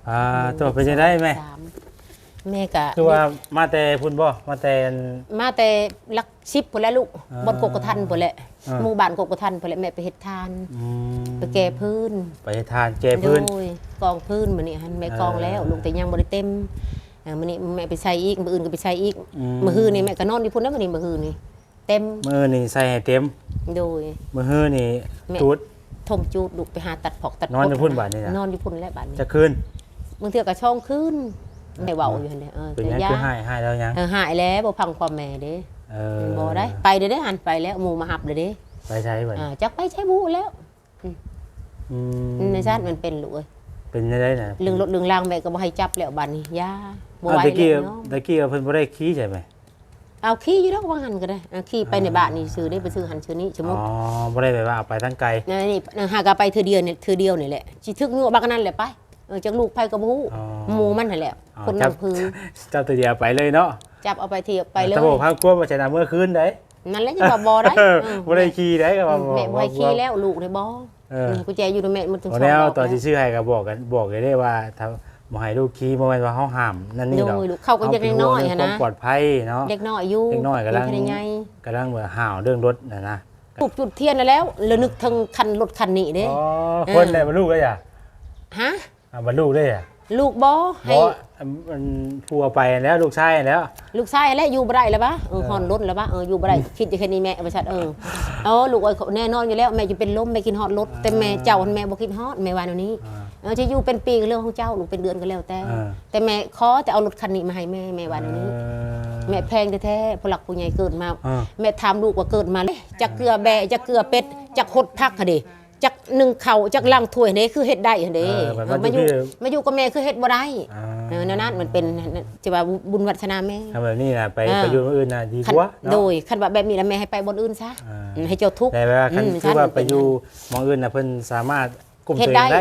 ອ່າ ໂຕ ເປັນຈັ່ງໃດແມ່? ສາມ ແມ່ກະ ຄືວ່າມາແຕ່ພຸ້ນບໍ່? ມາແຕ່ອັນ ມາແຕ່ຫຼັກສິບພຸ້ນແຫຼະລູກ. ອ່າ ບ່ອນກົກກະທັນພຸ້ນແຫຼະ ອ່າ ໝູ່ບ້ານກົກກະທັນພຸ້ນແຫຼະ. ແມ່ໄປເຮັດຖ່ານ ອືມ ໄປແກ່ຟືນ ໄປເຮັດຖ່ານແກ່ຟືນ. ໂດຍ ກອງຟືນມື້ນີ້ຫັ້ນແມ່ກອງແລ້ວ ເອີ ລູກ ແຕ່ຍັງບໍ່ໄດ້ເຕັມ. ເອີ ມື້ນີ້ແມ່ໄປໃສ່ອີກ ມື້ອື່ນກໍໄປໃສ່ອີກ. ອືມ ມື້ຮືນີ້ແມ່ກໍນອນຢູ່ພຸ້ນນະ ມື້ນີ້ ມື້ຮືນີ້ ເຕັມ. ມື້ນີ້ໃສ່ໃຫ້ເຕັມ. ໂດຍ ມື້ຮືນີ້ ແມ່ ຈູດ ຖົມຈູດ ລູກໄປຫາຕັດພອກຕັດ ນອນຢູ່ພຸ້ນບາດນີ້ນະ. ນອນຢູ່ພຸ້ນແຫຼະບາດນີ້. ຈັກຄືນ? ບາງເທື່ອກໍສອງຄືນ ໄດ້ເວົ້າຢູ່ຫັ້ນແຫຼະ. ເອີ ເປັນຫຍັງຄືຮ້າຍ? ຮ້າຍແລ້ວຫຍັງ? ເອີ ຮ້າຍແລ້ວ ບໍ່ຟັງຄວາມແມ່ເດ້. ເອີ ບໍ່ໄດ້ ໄປເດ້ ຫັ້ນໄປແລ້ວ ໝູ່ມາຮັບເດ້. ໄປໃສບາດນີ້? ຈັກໄປໃສບໍ່ຮູ້ແລ້ວ. ອືມ ອືມ ໃນຊາດມັນເປັນ ລູກເອີຍ. ເປັນຈັ່ງໃດນະ? ເລື່ອງລົດເລື່ອງລາງແມ່ກໍບໍ່ໃຫ້ຈັບແລ້ວບາດນີ້ ຢ່າ ບໍ່ໄຫວແລ້ວເນາະ. ຕະກີ້ເພິ່ນບໍ່ໄດ້ຂີ່ໃຊ່ໄໝ? ເອົາຂີ່ຢູ່ດອກວ່າຫັ້ນກໍໄດ້ ເອົາຂີ່ໄປໃນບ້ານນີ້ຊື່ເດ້ ໄປຊື້ຫັ້ນຊື້ນີ້ ສົມມຸດ. ອໍ ບໍ່ໄດ້ແບບວ່າເອົາໄປທາງໄກ. ນີ້ຫາກໍໄປເທື່ອດຽວນີ້ ເທື່ອດຽວນີ້ແຫຼະ ຊິຖືກຍົວະບັກອັນນັ້ນແຫຼະໄປ. ເອີ ຈັກລູກໃຜກໍບໍ່ຮູ້ ໝູ່ມັນຫັ້ນແຫຼະ ຄົນນຳຄື ຈັບເທື່ອດຽວໄປເລີຍເນາະ. ຈັບເອົາໄປທຽບໄປເລີຍ ແຕ່ບໍ່ຟັງຄວາມວ່າຈະນຳເມືອຄືນໃດ. ນັ້ນແຫຼະ ຈັ່ງວ່າບໍ່ໄດ້ ເອີ ບໍ່ໄດ້ຂີ່ໃດ ກໍວ່າ ແມ່ບໍ່ໃຫ້ຂີ່ແລ້ວ ລູກໄດ້ບໍ່? ເອີ ກຸນແຈຢູ່ນຳແມ່ໝົດທັງສອງດອກ. ຕອນຊິຊື້ໃຫ້ກໍບອກກັນ ບອກເດ້ວ່າ ຖ້າບໍ່ໃຫ້ລູກຂີ່ ບໍ່ແມ່ນວ່າເຮົາຫ້າມນັ້ນນີ້ດອກ. ໂດຍ ລູກເຂົາກໍຍັງນ້ອຍຫັ້ນນະ ຄວາມປອດໄພເນາະ ເດັກນ້ອຍຢູ່ ເດັກນ້ອຍກຳລັງ ກຳລັງແບບຫ້າວເລື່ອງລົດຫັ້ນນະ. ລູກຈຸດທຽນແລ້ວ ລະນຶກເຖິງຄັນລົດຄັນນີ້ເດ້. ອໍ ຄົນໃດບໍ່ລູກເດ້ຫະ? ຮະ? ອ່າ ບັດລູກເດ້ ລູກບໍ່ໃຫ້ ບໍ່ ອັນ ອັນ ຜົວໄປແລ້ວ ລູກຊາຍແລ້ວ ລູກຊາຍແລ້ວ ຢູ່ບໍ່ໄດ້ແລ້ວວະ. ເອີ ເອີ ຮ້ອນລົນແລ້ວວະ ເອີ ຢູ່ບໍ່ໄດ້ ຄິດຈະເຮັດນີ້ແມ່ ວ່າຊັ້ນ. ເອີ ເອີ ລູກເອີຍ ແນ່ນອນຢູ່ແລ້ວ ແມ່ຈະເປັນລົມ ແມ່ຄິດຮອດລົດ. ອ່າ ແຕ່ແມ່ເຈົ້າຫັ້ນ ແມ່ບໍ່ຄິດຮອດ ແມ່ວ່າແນວນີ້. ອ່າ ເອີ ຈະຢູ່ເປັນປີກໍເລື່ອງຂອງເຈົ້າ ລູກ ເປັນເດືອນກໍແລ້ວແຕ່. ເອີ ແຕ່ແມ່ຂໍແຕ່ເອົາລົດຄັນນີ້ມາໃຫ້ແມ່ ແມ່ວ່າແນວນີ້. ເອີ ແມ່ແພງແທ້ໆ ຜູ້ຫຼັກຜູ້ໃຫຍ່ເກີດມາ. ເອີ ແມ່ຖາມລູກວ່າເກີດມາ ຈັກເກືອແບ້ ຈັກເກືອເປັດ ຈັກຫົດຜັກຫັ້ນເດ ຈັກໜຶ້ງເຂົ້າ ຈັກລ້າງຖ້ວຍເດ້ ຄືເຮັດໄດ້ຫັ້ນເດ້. ເອີ ມາຢູ່ ມາຢູ່ກັບແມ່ຄືເຮັດບໍ່ໄດ້. ອ່າ ເອີ ແນວນັ້ນມັນເປັນ ຊິວ່າບຸນວາສະໜາແມ່. ຄັນແບບນີ້ນະ ໄປ ອ່າ ໄປຢູ່ບ່ອນອື່ນນະດີກວ່າເນາະ. ໂດຍ ຄັນວ່າແບບນີ້ລະແມ່ໃຫ້ໄປບ່ອນອື່ນຊະ. ອ່າ ອືມ ໃຫ້ເຈົ້າທຸກ. ແຕ່ວ່າຄັນ ອືມ ຄືວ່າໄປຢູ່ບ່ອນອື່ນນະ ເພິ່ນສາມາດກຸມຕົວເອງໄດ້ ເຮັດໄດ້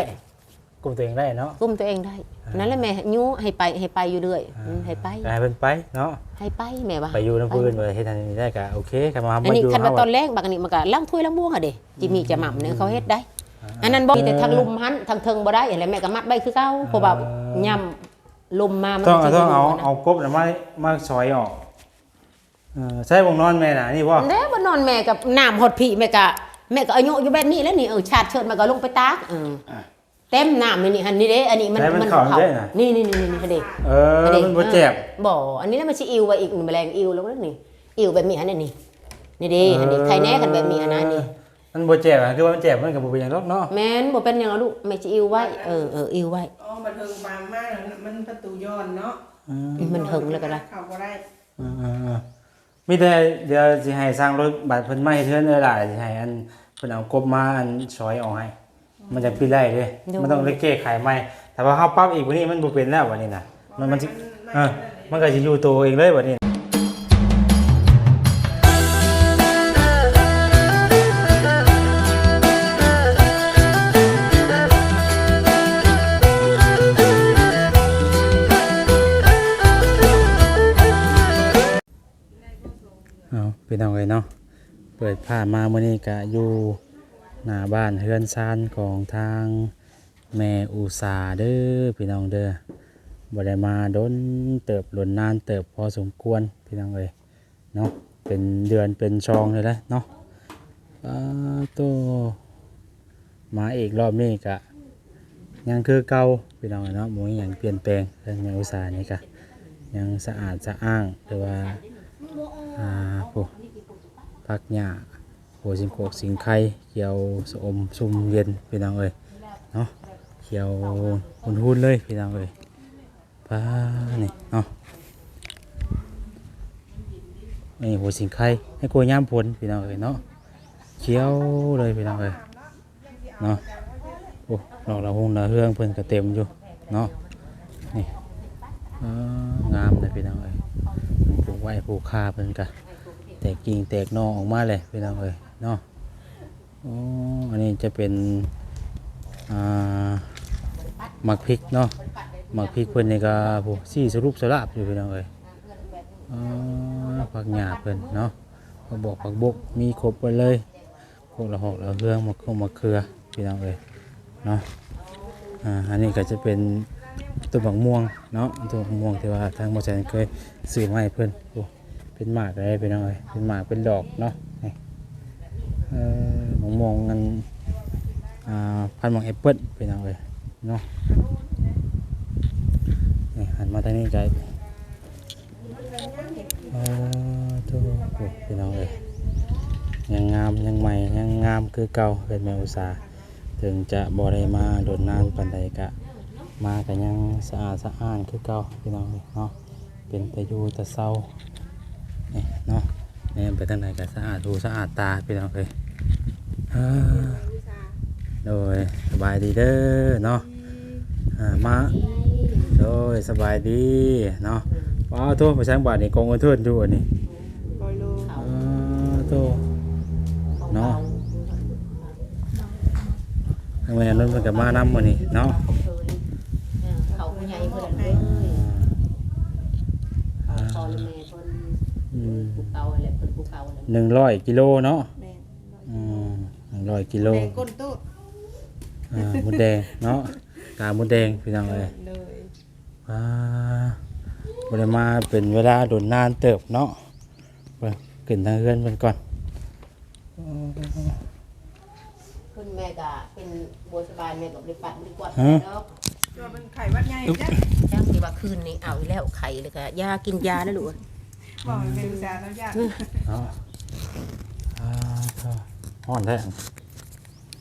ກຸມຕົວເອງໄດ້ເນາະ ກຸມຕົວເອງໄດ້. ອ່າ ນັ້ນແຫຼະແມ່ຍູ້ໃຫ້ໄປ ໃຫ້ໄປຢູ່ເລື້ອຍ. ອ່າ ອືມ ໃຫ້ໄປ ໃຫ້ເພິ່ນໄປເນາະ ໃຫ້ໄປແມ່ວ່າ ໄປຢູ່ນຳຜູ້ອື່ນ ໄປ ວ່າເຮັດອັນນີ້ໄດ້ກໍໂອເຄ. ຄັນວ່າ ອັນນີ້ ມາຢູ່ ຄັນວ່າ ເຮົາ ຕອນແລງບັກອັນນີ້ມັນກໍລ້າງຖ້ວຍລ້າງບ່ວງຫັ້ນເດ້ ຈິມີຈະໝ່ຳແນວເຂົາເຮັດໄດ້. ອ່າ ອັນນັ້ນບໍ່ມີແຕ່ທາງລຸ່ມຫັ້ນ ທາງເທິງບໍ່ໄດ້ຫັ້ນແຫຼະ ແມ່ກໍມັດໄວ້ຄືເກົ່າ. ອ່າ ເພາະວ່າຍາມລົມມາມັນ ຕ້ອງ ຕ້ອງເອົາ ເອົາກົບນະມາ ມາຊອຍອອກ. ເອີ ໃຊ້ບ່ອນນອນແມ່ນະ ນີ້ບໍ່? ແລ້ວບ່ອນນອນແມ່ກໍນ້ຳຮອດພີ້ ແມ່ກໍ ແມ່ກໍອາຍຸຢູ່ແບບນີ້ແຫຼະນີ້. ເອີ ຊາດເຊີດມາກໍລົງໄປຕາກ. ເອີ ອ່າ ເຕັມນ້ຳນີ້ ນີ້ຫັ້ນ ນີ້ເດ້ ອັນນີ້ມັນ ໃຫ້ມັນ ມັນເຂົ້າ ເຂົ້າ ເດ້ນະ ນີ້ໆໆໆ ຫັ້ນເດ້. ເອີ ອັນນີ້ ມັນບໍ່ແຈບ ເອີ ບໍ່ ອັນນີ້ລະມັນຊິອີວໄວ້ອີກ ມື້ແລງອີວລົງນີ້ ອີວແບບນີ້ຫັ້ນນີ້ ນີ້ເດ້ ຫັ້ນນີ້ ເອີ ໄຄແນ່ຄັນແບບນີ້ຫັ້ນນະນີ້. ມັນບໍ່ແຈບ ຄືວ່າມັນແຈບມັນກໍບໍ່ເປັນຫຍັງດອກເນາະ. ແມ່ນ ບໍ່ເປັນຫຍັງດອກລູກ ແມ່ຊິອີວໄວ້. ເອີໆ ອີວໄວ້. ອໍ ມັນເຖິງບາງມາກ ມັນປະຕູຍ້ອນເນາະ. ອືມ ມັນເຖິງແລ້ວກໍໄດ້ ເຂົ້າບໍ່ໄດ້. ເອີໆໆ ມີແຕ່ດຽວຊິໃຫ້ຊ່າງລົດ ບາດເພິ່ນມາເຮັດເຮືອນເອື້ອຍຫຼ້າ ຊິໃຫ້ອັນເພິ່ນເອົາກົບມາອັນຊອຍອອກໃຫ້ ມັນຈະປິດໄດ້ເດ້. ໂດຍ ມັນຕ້ອງໄດ້ແກ້ໄຂໃໝ່. ຖ້າວ່າເຮົາປັບອີກບາດນີ້ ມັນບໍ່ເປັນແລ້ວບາດນີ້ນະ ມັນ ມັນຊິ ມັນ ເອີ ມັນກໍຊິຢູ່ໂຕເອງເລີຍບາດນີ້. ເອົາ ພີ່ນ້ອງເອີຍເນາະ ເປີດພາບມາມື້ນີ້ກະຢູ່ໜ້າບ້ານເຮືອນຊານຂອງທາງແມ່ອຸສາເດີ ພີ່ນ້ອງເດີ. ບໍ່ໄດ້ມາດົນເຕີບ ດົນນານເຕີບພໍສົມຄວນ ພີ່ນ້ອງເອີຍເນາະ ເປັນເດືອນເປັນຊ່ອງເລີຍແຫຼະເນາະ. ປາໂຕ ມາອີກລອບນີ້ກະຍັງຄືເກົ່າ ພີ່ນ້ອງເນາະ ບໍ່ມີຫຍັງປ່ຽນແປງ. ເຮືອນແມ່ອຸສານີ້ກະຍັງສະອາດສະອ້າງ ຫຼືວ່າ ອ່າ ໂອ້ ຜັກຫຍ້າ ໂອ້ ສິງໂກກສິງໄຄ ຂຽວຊະອົມຊຸ່ມເຢັນ ພີ່ນ້ອງເອີຍເນາະ ຂຽວຫຸ່ນໆເລີຍ ພີ່ນ້ອງເອີຍ. ປາ ນີ້ເນາະ ນີ້ຫົວສິງໄຄ ໃຫ້ກົວຍາມຝົນ ພີ່ນ້ອງເອີຍເນາະ ຂຽວເລີຍ ພີ່ນ້ອງເອີຍເນາະ. ໂອ້ ດອກລະຫົງລະເຮືອງເພິ່ນກໍເຕັມຢູ່ເນາະ ນີ້ ເອີ ງາມເລີຍ ພີ່ນ້ອງເອີຍ. ເພິ່ນປູກໄວ້ປູກຄາ ເພິ່ນກໍແຕກກິ່ງແຕກໜໍ່ອອກມາແຫຼະ ພີ່ນ້ອງເອີຍເນາະ. ໂອ້ ອັນນີ້ຈະເປັນ ອ່າ ໝາກພິກເນາະ ໝາກພິກເພິ່ນນີ້ກໍ ໂອ້ ສີສະຫຼຸບສະຫຼາບຢູ່ ພີ່ນ້ອງເອີຍ. ອ່າ ຜັກຫຍ້າເພິ່ນເນາະ ຜັກບວກ ຜັກບົກ ມີຄົບເບິດເລີຍ ໂຄກລະຫອກລະເຮືອງ ໝາກຄົງໝາກເຂືອ ພີ່ນ້ອງເອີຍເນາະ. ອ່າ ອັນນີ້ກໍຈະເປັນ ຕົ້ນໝາກມ່ວງເນາະ ຕົ້ນໝາກມ່ວງທີ່ວ່າທາງບໍ່ແສນເຄີຍຊື້ມາໃຫ້ເພິ່ນ. ໂອ້ ເປັນໝາກເດ້ພີ່ນ້ອງເອີຍ ເປັນໝາກເປັນດອກເນາະ. ນີ້ ເອີ ໝາກມ່ວງອັນ ອ່າ ພັນໝາກແອັບເປິ້ນພີ່ນ້ອງເອີຍເນາະ. ນີ້ ຫັນມາທາງນີ້ກະ ເອີ ໂທ້ ໂອ້ ພີ່ນ້ອງເອີຍ ຍັງງາມ ຍັງໃໝ່ ຍັງງາມຄືເກົ່າ ເຮືອນແມ່ອຸດສາ. ເຖິງຈະບໍ່ໄດ້ມາດົນນານປານໃດ ກະມາກະຍັງສະອາດສະອ້ານຄືເກົ່າພີ່ນ້ອງເອີຍເນາະ. ເປັນຕາຢູ່ຕາເຊົາ ນີ້ເນາະ ແນມໄປທາງໃດກະສະອາດຫູສະອາດຕາພີ່ນ້ອງເອີຍ. ໂດຍ ສະບາຍດີເດີເນາະ. ອ່າ ມາ ໂດຍ ສະບາຍດີເນາະ. ວ້າວ ໂທ້ ໄປທາງບາດນີ້ ກອງເອີເທີນຢູ່ອັນນີ້. ເອີ ໂທ້ ເນາະ ທາງແມ່ນົນເພິ່ນກໍມານຳມື້ນີ້ເນາະ. ເຂົ້າຜູ້ໃຫຍ່ເພິ່ນເລີຍ ເຂົ້າພໍ່ແມ່ເພິ່ນ ອືມ ຜູ້ເກົ່າຫັ້ນແຫຼະ ເພິ່ນຜູ້ເກົ່າແຫຼະ. ໜຶ່ງຮ້ອຍກິໂລເນາະ. ແມ່ນ ອືມ ໜຶ່ງຮ້ອຍກິໂລ ແດງກົ້ນໂຕດ ອ່າ ມົດແດງເນາະ ກາມົດແດງພີ່ນ້ອງເອີຍ. ໂດຍ ອ່າ ບໍ່ໄດ້ມາເປັນເວລາດົນນານເຕີບເນາະ. ເບິ່ງ ຂຶ້ນທາງເຮືອນເພິ່ນກ່ອນ. ຂຶ້ນແມ່ກະເປັນບໍ່ສະບາຍ ແມ່ກະບໍ່ໄດ້ປັດບໍ່ໄດ້ກວດ ຮະ ດອກ ຕົວເປັນໄຂ້ຫວັດໃຫຍ່ ອຶບ ຈັກ ຈັກຊິວ່າຄືນນີ້ເອົາອີກແລ້ວ ໄຂ້ແລ້ວກະຢາ ກິນຢາແລ້ວລູກເອີຍ. ເວົ້າໃຫ້ແມ່ອຸດສາເນາະ ຢ້ານເນາະ. ອ່າ ຮ້ອນແທ້.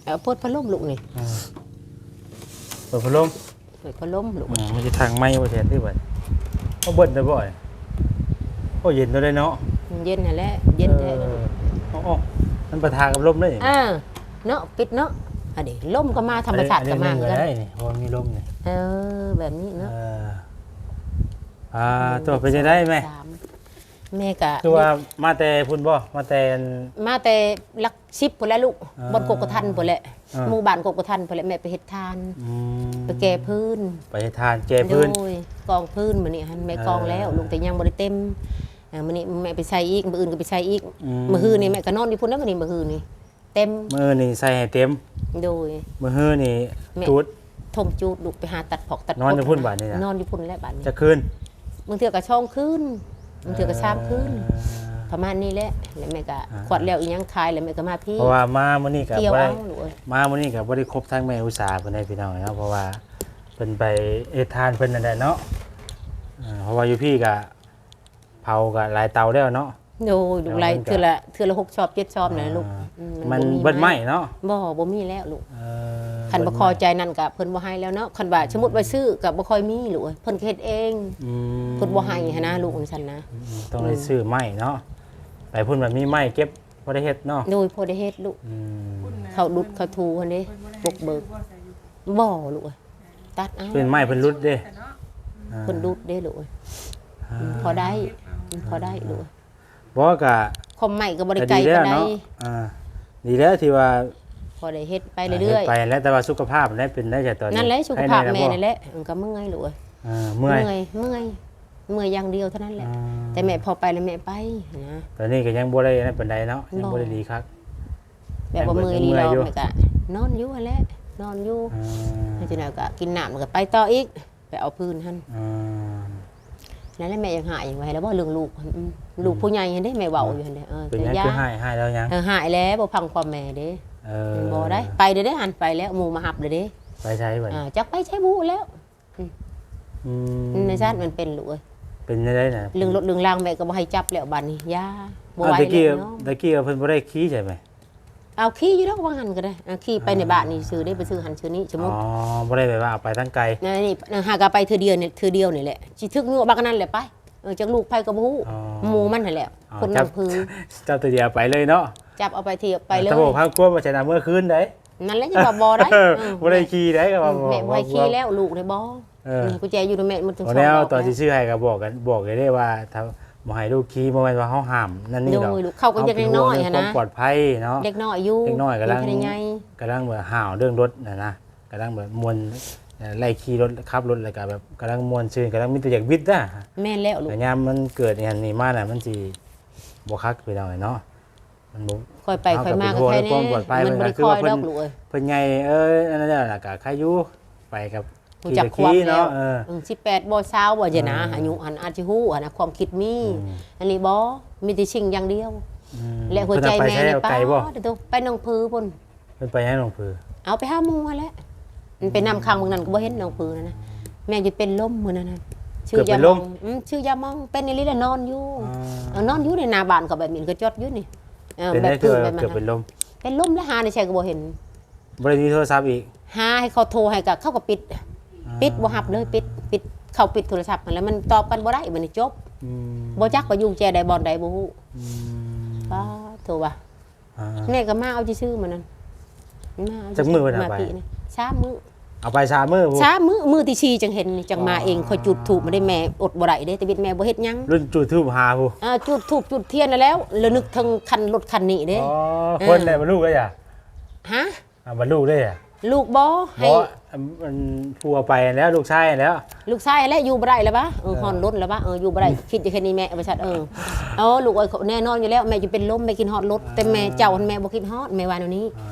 ເອີ ເປີດພັດລົມລູກນີ້ ອ່າ ເປີດພັດລົມ ເປີດພັດລົມລູກ. ອ່າ ມັນຊິທາງໄມ້ບໍ່ແທ້ຕິບັດ ເອົາເບິດໄດ້ບໍ່? ໂອ້ ເຢັນໂຕໄດ້ເນາະ. ເຢັນຫັ້ນແຫຼະ ເຢັນແທ້. ເອີ ໂອ້ ມັນປະທະກັບລົມເດ້. ເອີ ເນາະ ປິດເນາະ. ອັນນີ້ລົມກໍມາ ທຳມະຊາດກໍມາຄືກັນ ອັນນີ້ໜຶ່ງກໍໄດ້ນີ້ ເພາະມັນມີລົມນີ້. ເອີ ແບບນີ້ເນາະ. ເອີ ອ່າ ຕົວເປັນຈັ່ງໃດແມ່? ແມ່ກະ ຄືວ່າມາແຕ່ພຸ້ນບໍ່? ມາແຕ່ອັນ ມາແຕ່ຫຼັກສິບພຸ້ນແຫຼະລູກ. ອ່າ ບ່ອນກົກກະທັນພຸ້ນແຫຼະ ອ່າ ໝູ່ບ້ານກົກກະທັນພຸ້ນແຫຼະ ແມ່ໄປເຮັດທານ. ອືມ ໄປແກ່ພື້ນ ໄປເຮັດທານແກ່ພື້ນ. ໂດຍ ກອງພື້ນມື້ນີ້ຫັ້ນແມ່ກອງແລ້ວ ເອີ ລູກ ແຕ່ຍັງບໍ່ໄດ້ເຕັມ. ເອີ ມື້ນີ້ແມ່ໄປໃສ່ອີກ ມື້ອື່ນກໍໄປໃສ່ອີກ. ອືມ ມື້ຮືນນີ້ແມ່ກໍນອນຢູ່ພຸ້ນນະ ມື້ນີ້ ມື້ຮືນນີ້ ເຕັມ ມື້ນີ້ໃສ່ໃຫ້ເຕັມ. ໂດຍ ມື້ຮືນີ້ ແມ່ ຈູດ ຖົມຈູດ ລູກໄປຫາຕັດຜອກຕັດ ນອນຢູ່ພຸ້ນບາດນີ້ນະ. ນອນຢູ່ພຸ້ນແຫຼະບາດນີ້. ຈັກຄືນ? ບາງເທື່ອກໍສອງຄືນ ບາງເທື່ອກໍສາມຄືນ. ເອີ ປະມານນີ້ແຫຼະ. ແລ້ວແມ່ກໍ ອ່າ ຂວດແລ້ວອີ່ຫຍັງຂາຍ ແລ້ວແມ່ກໍມາພີ້. ເພາະວ່າມາມື້ນີ້ກໍບໍ່ໄດ້ ມາມື້ນີ້ກໍບໍ່ໄດ້ຄົບທັງແມ່ອຸດສາເພິ່ນໄດ໋ພີ່ນ້ອງເນາະ ເພາະວ່າເພິ່ນໄປເຮັດທານເພິ່ນນັ້ນແຫຼະເນາະ. ເອີ ເພາະວ່າຢູ່ພີ້ກໍເຜົາກໍຫຼາຍເຕົາແລ້ວເນາະ. ໂດຍ ລູກ ແລ້ວມັນກໍ ເທື່ອລະ ເທື່ອລະຫົກຊອບເຈັດຊອບນັ້ນແຫຼະລູກ. ອ່າ ອືມ ມັນ ມັນບໍ່ມີ ເບິດໄມ້ເນາະ. ບໍ່ ບໍ່ມີແລ້ວລູກ. ເອີ ຄັນບໍ່ພໍໃຈນັ້ນກໍເພິ່ນບໍ່ໃຫ້ແລ້ວເນາະ. ຄັນວ່າ ອືມ ສົມມຸດວ່າຊື້ກໍບໍ່ຄ່ອຍມີລູກເອີຍ ເພິ່ນກໍເຮັດເອງ. ອືມ ເພິ່ນບໍ່ໃຫ້ຫັ້ນນະລູກ ຈັ່ງຊັ້ນນະ. ອືມ ຕ້ອງໄດ້ ອືມ ຊື້ໄມ້ເນາະ. ໄປພຸ້ນມັນມີໄມ້ເກັບ ພໍໄດ້ເຮັດເນາະ. ໂດຍ ພໍໄດ້ເຮັດລູກ. ອືມ ເຂົາດຸດເຂົາຖູຫັ້ນເດ້ ບຸກເບີກ. ບໍ່ລູກເອີຍ ຕັດເອົາ. ເປັນໄມ້ເພິ່ນຫຼຸດເດ້. ອ່າ ເພິ່ນດຸດເດ້ລູກເອີຍ. ອ່າ ອືມ ພໍໄດ້ ພໍໄດ້ລູກ. ບໍ່ ກະ ຄອມໄມ້ກໍບໍ່ໄດ້ໄກປານໃດ. ອ່າ ດີແລ້ວທີ່ວ່າ ພໍໄດ້ເຮັດໄປເລື້ອຍໆ ເຮັດໄປແລ້ວ. ແຕ່ວ່າສຸຂະພາບໄດ້ເປັນໄດ້ຈາກຕອນນີ້? ນັ້ນແຫຼະ ສຸຂະພາບແມ່ນີ້ແຫຼະ ມັນກໍເມື່ອຍລູກເອີຍ. ອ່າ ເມື່ອຍ ເມື່ອຍ ເມື່ອຍ ເມື່ອຍຢ່າງດຽວເທົ່ານັ້ນແຫຼະ. ອ່າ ແຕ່ແມ່ພໍໄປແລ້ວແມ່ໄປນະ. ຕອນນີ້ກໍຍັງບໍ່ໄດ້ນັ້ນປານໃດເນາະ ຍັງບໍ່ໄດ້ດີຄັກ. ແບບວ່າເມື່ອຍອີ່ຫຼີແລ້ວແມ່ກໍນອນຢູ່ຫັ້ນແຫຼະ ນອນຢູ່. ອ່າ ຈັ່ງໃດກໍກິນນ້ຳ ແລ້ວກໍໄປຕໍ່ອີກ ໄປເອົາພື້ນຫັ້ນ. ອ່າ ນັ້ນແຫຼະແມ່ຢາກຫາຍຫຍັງໄວ້ແລ້ວບໍ່ ເລື່ອງລູກ. ອືມ ລູກ ອືມ ຜູ້ໃຫຍ່ຫັ້ນເດ້ ແມ່ເວົ້າຢູ່ຫັ້ນເດ້. ເອີ ເປັນຫຍັງຄືຫາຍ ຫາຍແລ້ວຫຍັງ? ເອີ ຫາຍແລ້ວ ບໍ່ຟັງຄວາມແມ່ເດ້. ເອີ ມັນບໍ່ໄດ້ ໄປເດ້ ເດ້ ຫັ້ນໄປແລ້ວ ໝູ່ມາຮັບເລີຍເດ້. ໄປໃສບັດນີ້? ອ່າ ຈັກໄປໃສບໍ່ແລ້ວ. ອືມ ອືມ ໃນຊາດມັນເປັນລູກເອີຍ. ເປັນແນວໃດນະ? ເລື່ອງລົດເລື່ອງລາງແມ່ກໍບໍ່ໃຫ້ຈັບແລ້ວບາດນີ້ ຢ່າ ບໍ່ໄຫວແລ້ວເນາະ. ຕະກີ້ ຕະກີ້ເພິ່ນບໍ່ໄດ້ຂີ່ໃຊ່ໄໝ? ເອົາ ຂີ່ຢູ່ດອກ ວ່າຫັ້ນກໍໄດ້. ອ່າ ຂີ່ໄປໃນບ້ານນີ້ຊື່ເດ້ ໄປຊື້ຫັ້ນຊື້ນີ້ ສົມມຸດ. ອໍ ບໍ່ໄດ້ແບບວ່າເອົາໄປທາງໄກ. ນີ້ ຫາກໍໄປເທື່ອດຽວນີ້ ເທື່ອດຽວນີ້ແຫຼະ ຊິຖືກຍົວະບັກອັນນັ້ນແຫຼະໄປ. ເອີ ຈັກລູກໃຜກໍບໍ່ຮູ້. ອໍ ໝູ່ມັນຫັ້ນແຫຼະ. ອໍ ຄົນນຳຄື ຈັບ ຈັບເທື່ອດຽວໄປເລີຍເນາະ. ຈັບເອົາໄປທຽບໄປເລີຍ. ແຕ່ບໍ່ພາກວມວ່າຈະນຳເມືອຄືນໄດ້. ບໍ່ໄດ້ຂີ່ໄດ້ ກໍວ່າ ອືມ ບໍ່ ແມ່ບໍ່ໃຫ້ຂີ່ແລ້ວ ລູກໄດ້ບໍ່. ເອີ ອືມ ກຸນແຈຢູ່ນຳແມ່ໝົດທັງສອງດອກ. ຕອນຊິຊື້ໃຫ້ກໍບອກກັນ ບອກກັນເດ້ວ່າ ຖ້າບໍ່ໃຫ້ລູກຂີ່ ບໍ່ແມ່ນວ່າເຮົາຫ້າມນັ້ນນີ້ດອກ. ໂດຍ ລູກ ເຂົາກໍຍັງນ້ອຍຫັ້ນນະ ເຮົາເປັນຫ່ວງເລື່ອງຄວາມປອດໄພເນາະ. ເດັກນ້ອຍຢູ່ ເດັກນ້ອຍກຳລັງ ກຳລັງແບບຫ້າວເລື່ອງລົດຫັ້ນນະ ກຳລັງແບບມ່ວນ ໄລ່ຂີ່ລົດ ຂັບລົດ ແລ້ວກໍແບບກຳລັງມ່ວນຊື່ນ ກຳລັງມີແຕ່ຢາກບິດນະ. ແມ່ນແລ້ວລູກ. ແຕ່ຍາມມັນເກີດອັນນີ້ມານະ ມັນຊິບໍ່ຄັກ ພີ່ນ້ອງເອີຍເນາະ. ມັນບໍ່ ຂ້ອຍໄປຂ້ອຍມາກໍໄຄແດ່ ມັນບໍ່ໄດ້ຄ່ອຍດອກລູກເອີຍ. ເພິ່ນໃຫຍ່ ເອີ ອັນນັ້ນແລ້ວລະກະໄຄຢູ່ ໄປກັບ ຮູ້ຈັກຄວາມແລ້ວ ເອີ ເອີ ສິບແປດບໍ່ ຊາວບໍ່ ຈັ່ງຊີ້ນະ ອາຍຸຫັ້ນອາດຊິຮູ້ຫັ້ນນະ ຄວາມຄິດມີ ອືມ ອັນນີ້ບໍ່ ມີແຕ່ຊິງຢ່າງດຽວ ອືມ ແລະຫົວໃຈແມ່ນີ້ ເພິ່ນເອົາໄປໃສ ໄປໄສ ໄປບໍ່ ປ້າດໂທ້ ໄປໜອງຜືພຸ້ນ ເພິ່ນໄປຫາໜອງຜື ເອົາໄປຫາໝູ່ຫັ້ນແຫຼະ ມັນໄປນ້ຳຂັງມື້ນັ້ນກໍບໍ່ເຫັນໜອງຜືນັ້ນນະ ແມ່ຈະເປັນລົມມື້ນັ້ນນະ ເກືອບເປັນລົມ ອືມ ຊື້ຢາໝອງ ເປັນອີ່ຫຼີແຫຼະ ນອນຢູ່ ອ່າ ເອີ ນອນຢູ່ໃນໜ້າບ້ານກໍແບບນີ້ ກໍຈອດຢູ່ນີ້ ເອີ ເປັນ ແບບ ແບບນັ້ນ ເປັນລົມ ເປັນລົມແລ້ວ ຫາໃນໃສກໍບໍ່ເຫັນ ບໍ່ໄດ້ມີໂທລະສັບອີກ ຫາໃຫ້ເຂົາໂທໃຫ້ກໍເຂົາກໍປິດ ອ່າ ປິດບໍ່ຮັບເລີຍ ປິດ ປິດ ເຂົາປິດໂທລະສັບຫັ້ນແຫຼະ ມັນຕອບກັນບໍ່ໄດ້ ບັດນີ້ຈົບ ອືມ ບໍ່ຈັກວ່າຢູ່ແຈໃດບ່ອນໃດບໍ່ຮູ້ ອືມ ປ້າດໂທ້ວ່າ ອ່າ ແມ່ກໍມາເອົາຊື່ໆ ມື້ນັ້ນ ມາເອົາ ຈັກມື້ເພິ່ນເອົາໄປ ມາປີນີ້ ສາມມື້ ເອົາໄປສາມມື້ພຸ້ນ ສາມມື້ ມື້ທີສີ່ຈັ່ງເຫັນນີ້ ຈັ່ງມາເອງ ອໍ ຂ້ອຍຈູດທູບມາໄດ້ ແມ່ອົດບໍ່ໄດ້ເດ້ ແຕ່ບິດແມ່ບໍ່ເຮັດຫຍັງ ລຸ້ນຈູດທູບຫາພຸ້ນ ເອີ ຈູດທູບຈູດທຽນແລ້ວ ລະນຶກເຖິງຄັນລົດຄັນນີ້ເດ້ ອໍ ເອີ ຄົນໃດບໍ່ຮູ້ເລີຍ ຫະ? ອ່າ ບັດລູກເດ້ ລູກບໍ່ໃຫ້ ບໍ່ ອັນ ອັນ ຜົວໄປແລ້ວ ລູກຊາຍແລ້ວ ລູກຊາຍແຫຼະ ຢູ່ບໍ່ໄດ້ແລ້ວວະ ເອີ ເອີ ຮ້ອນລົນແລ້ວວະ ເອີ ຢູ່ບໍ່ໄດ້ ຄິດຢູ່ແຄ່ນີ້ແມ່ ວ່າຊັ້ນ ເອີ ໂອ້ ລູກເອີຍ ແນ່ນອນຢູ່ແລ້ວ ແມ່ຈະເປັນລົມ ແມ່ຄິດຮອດລົດ ອ່າ ແຕ່ແມ່ເຈົ້າຫັ້ນແມ່ບໍ່ຄິດຮອດ ແມ່ວ່າແນວນີ້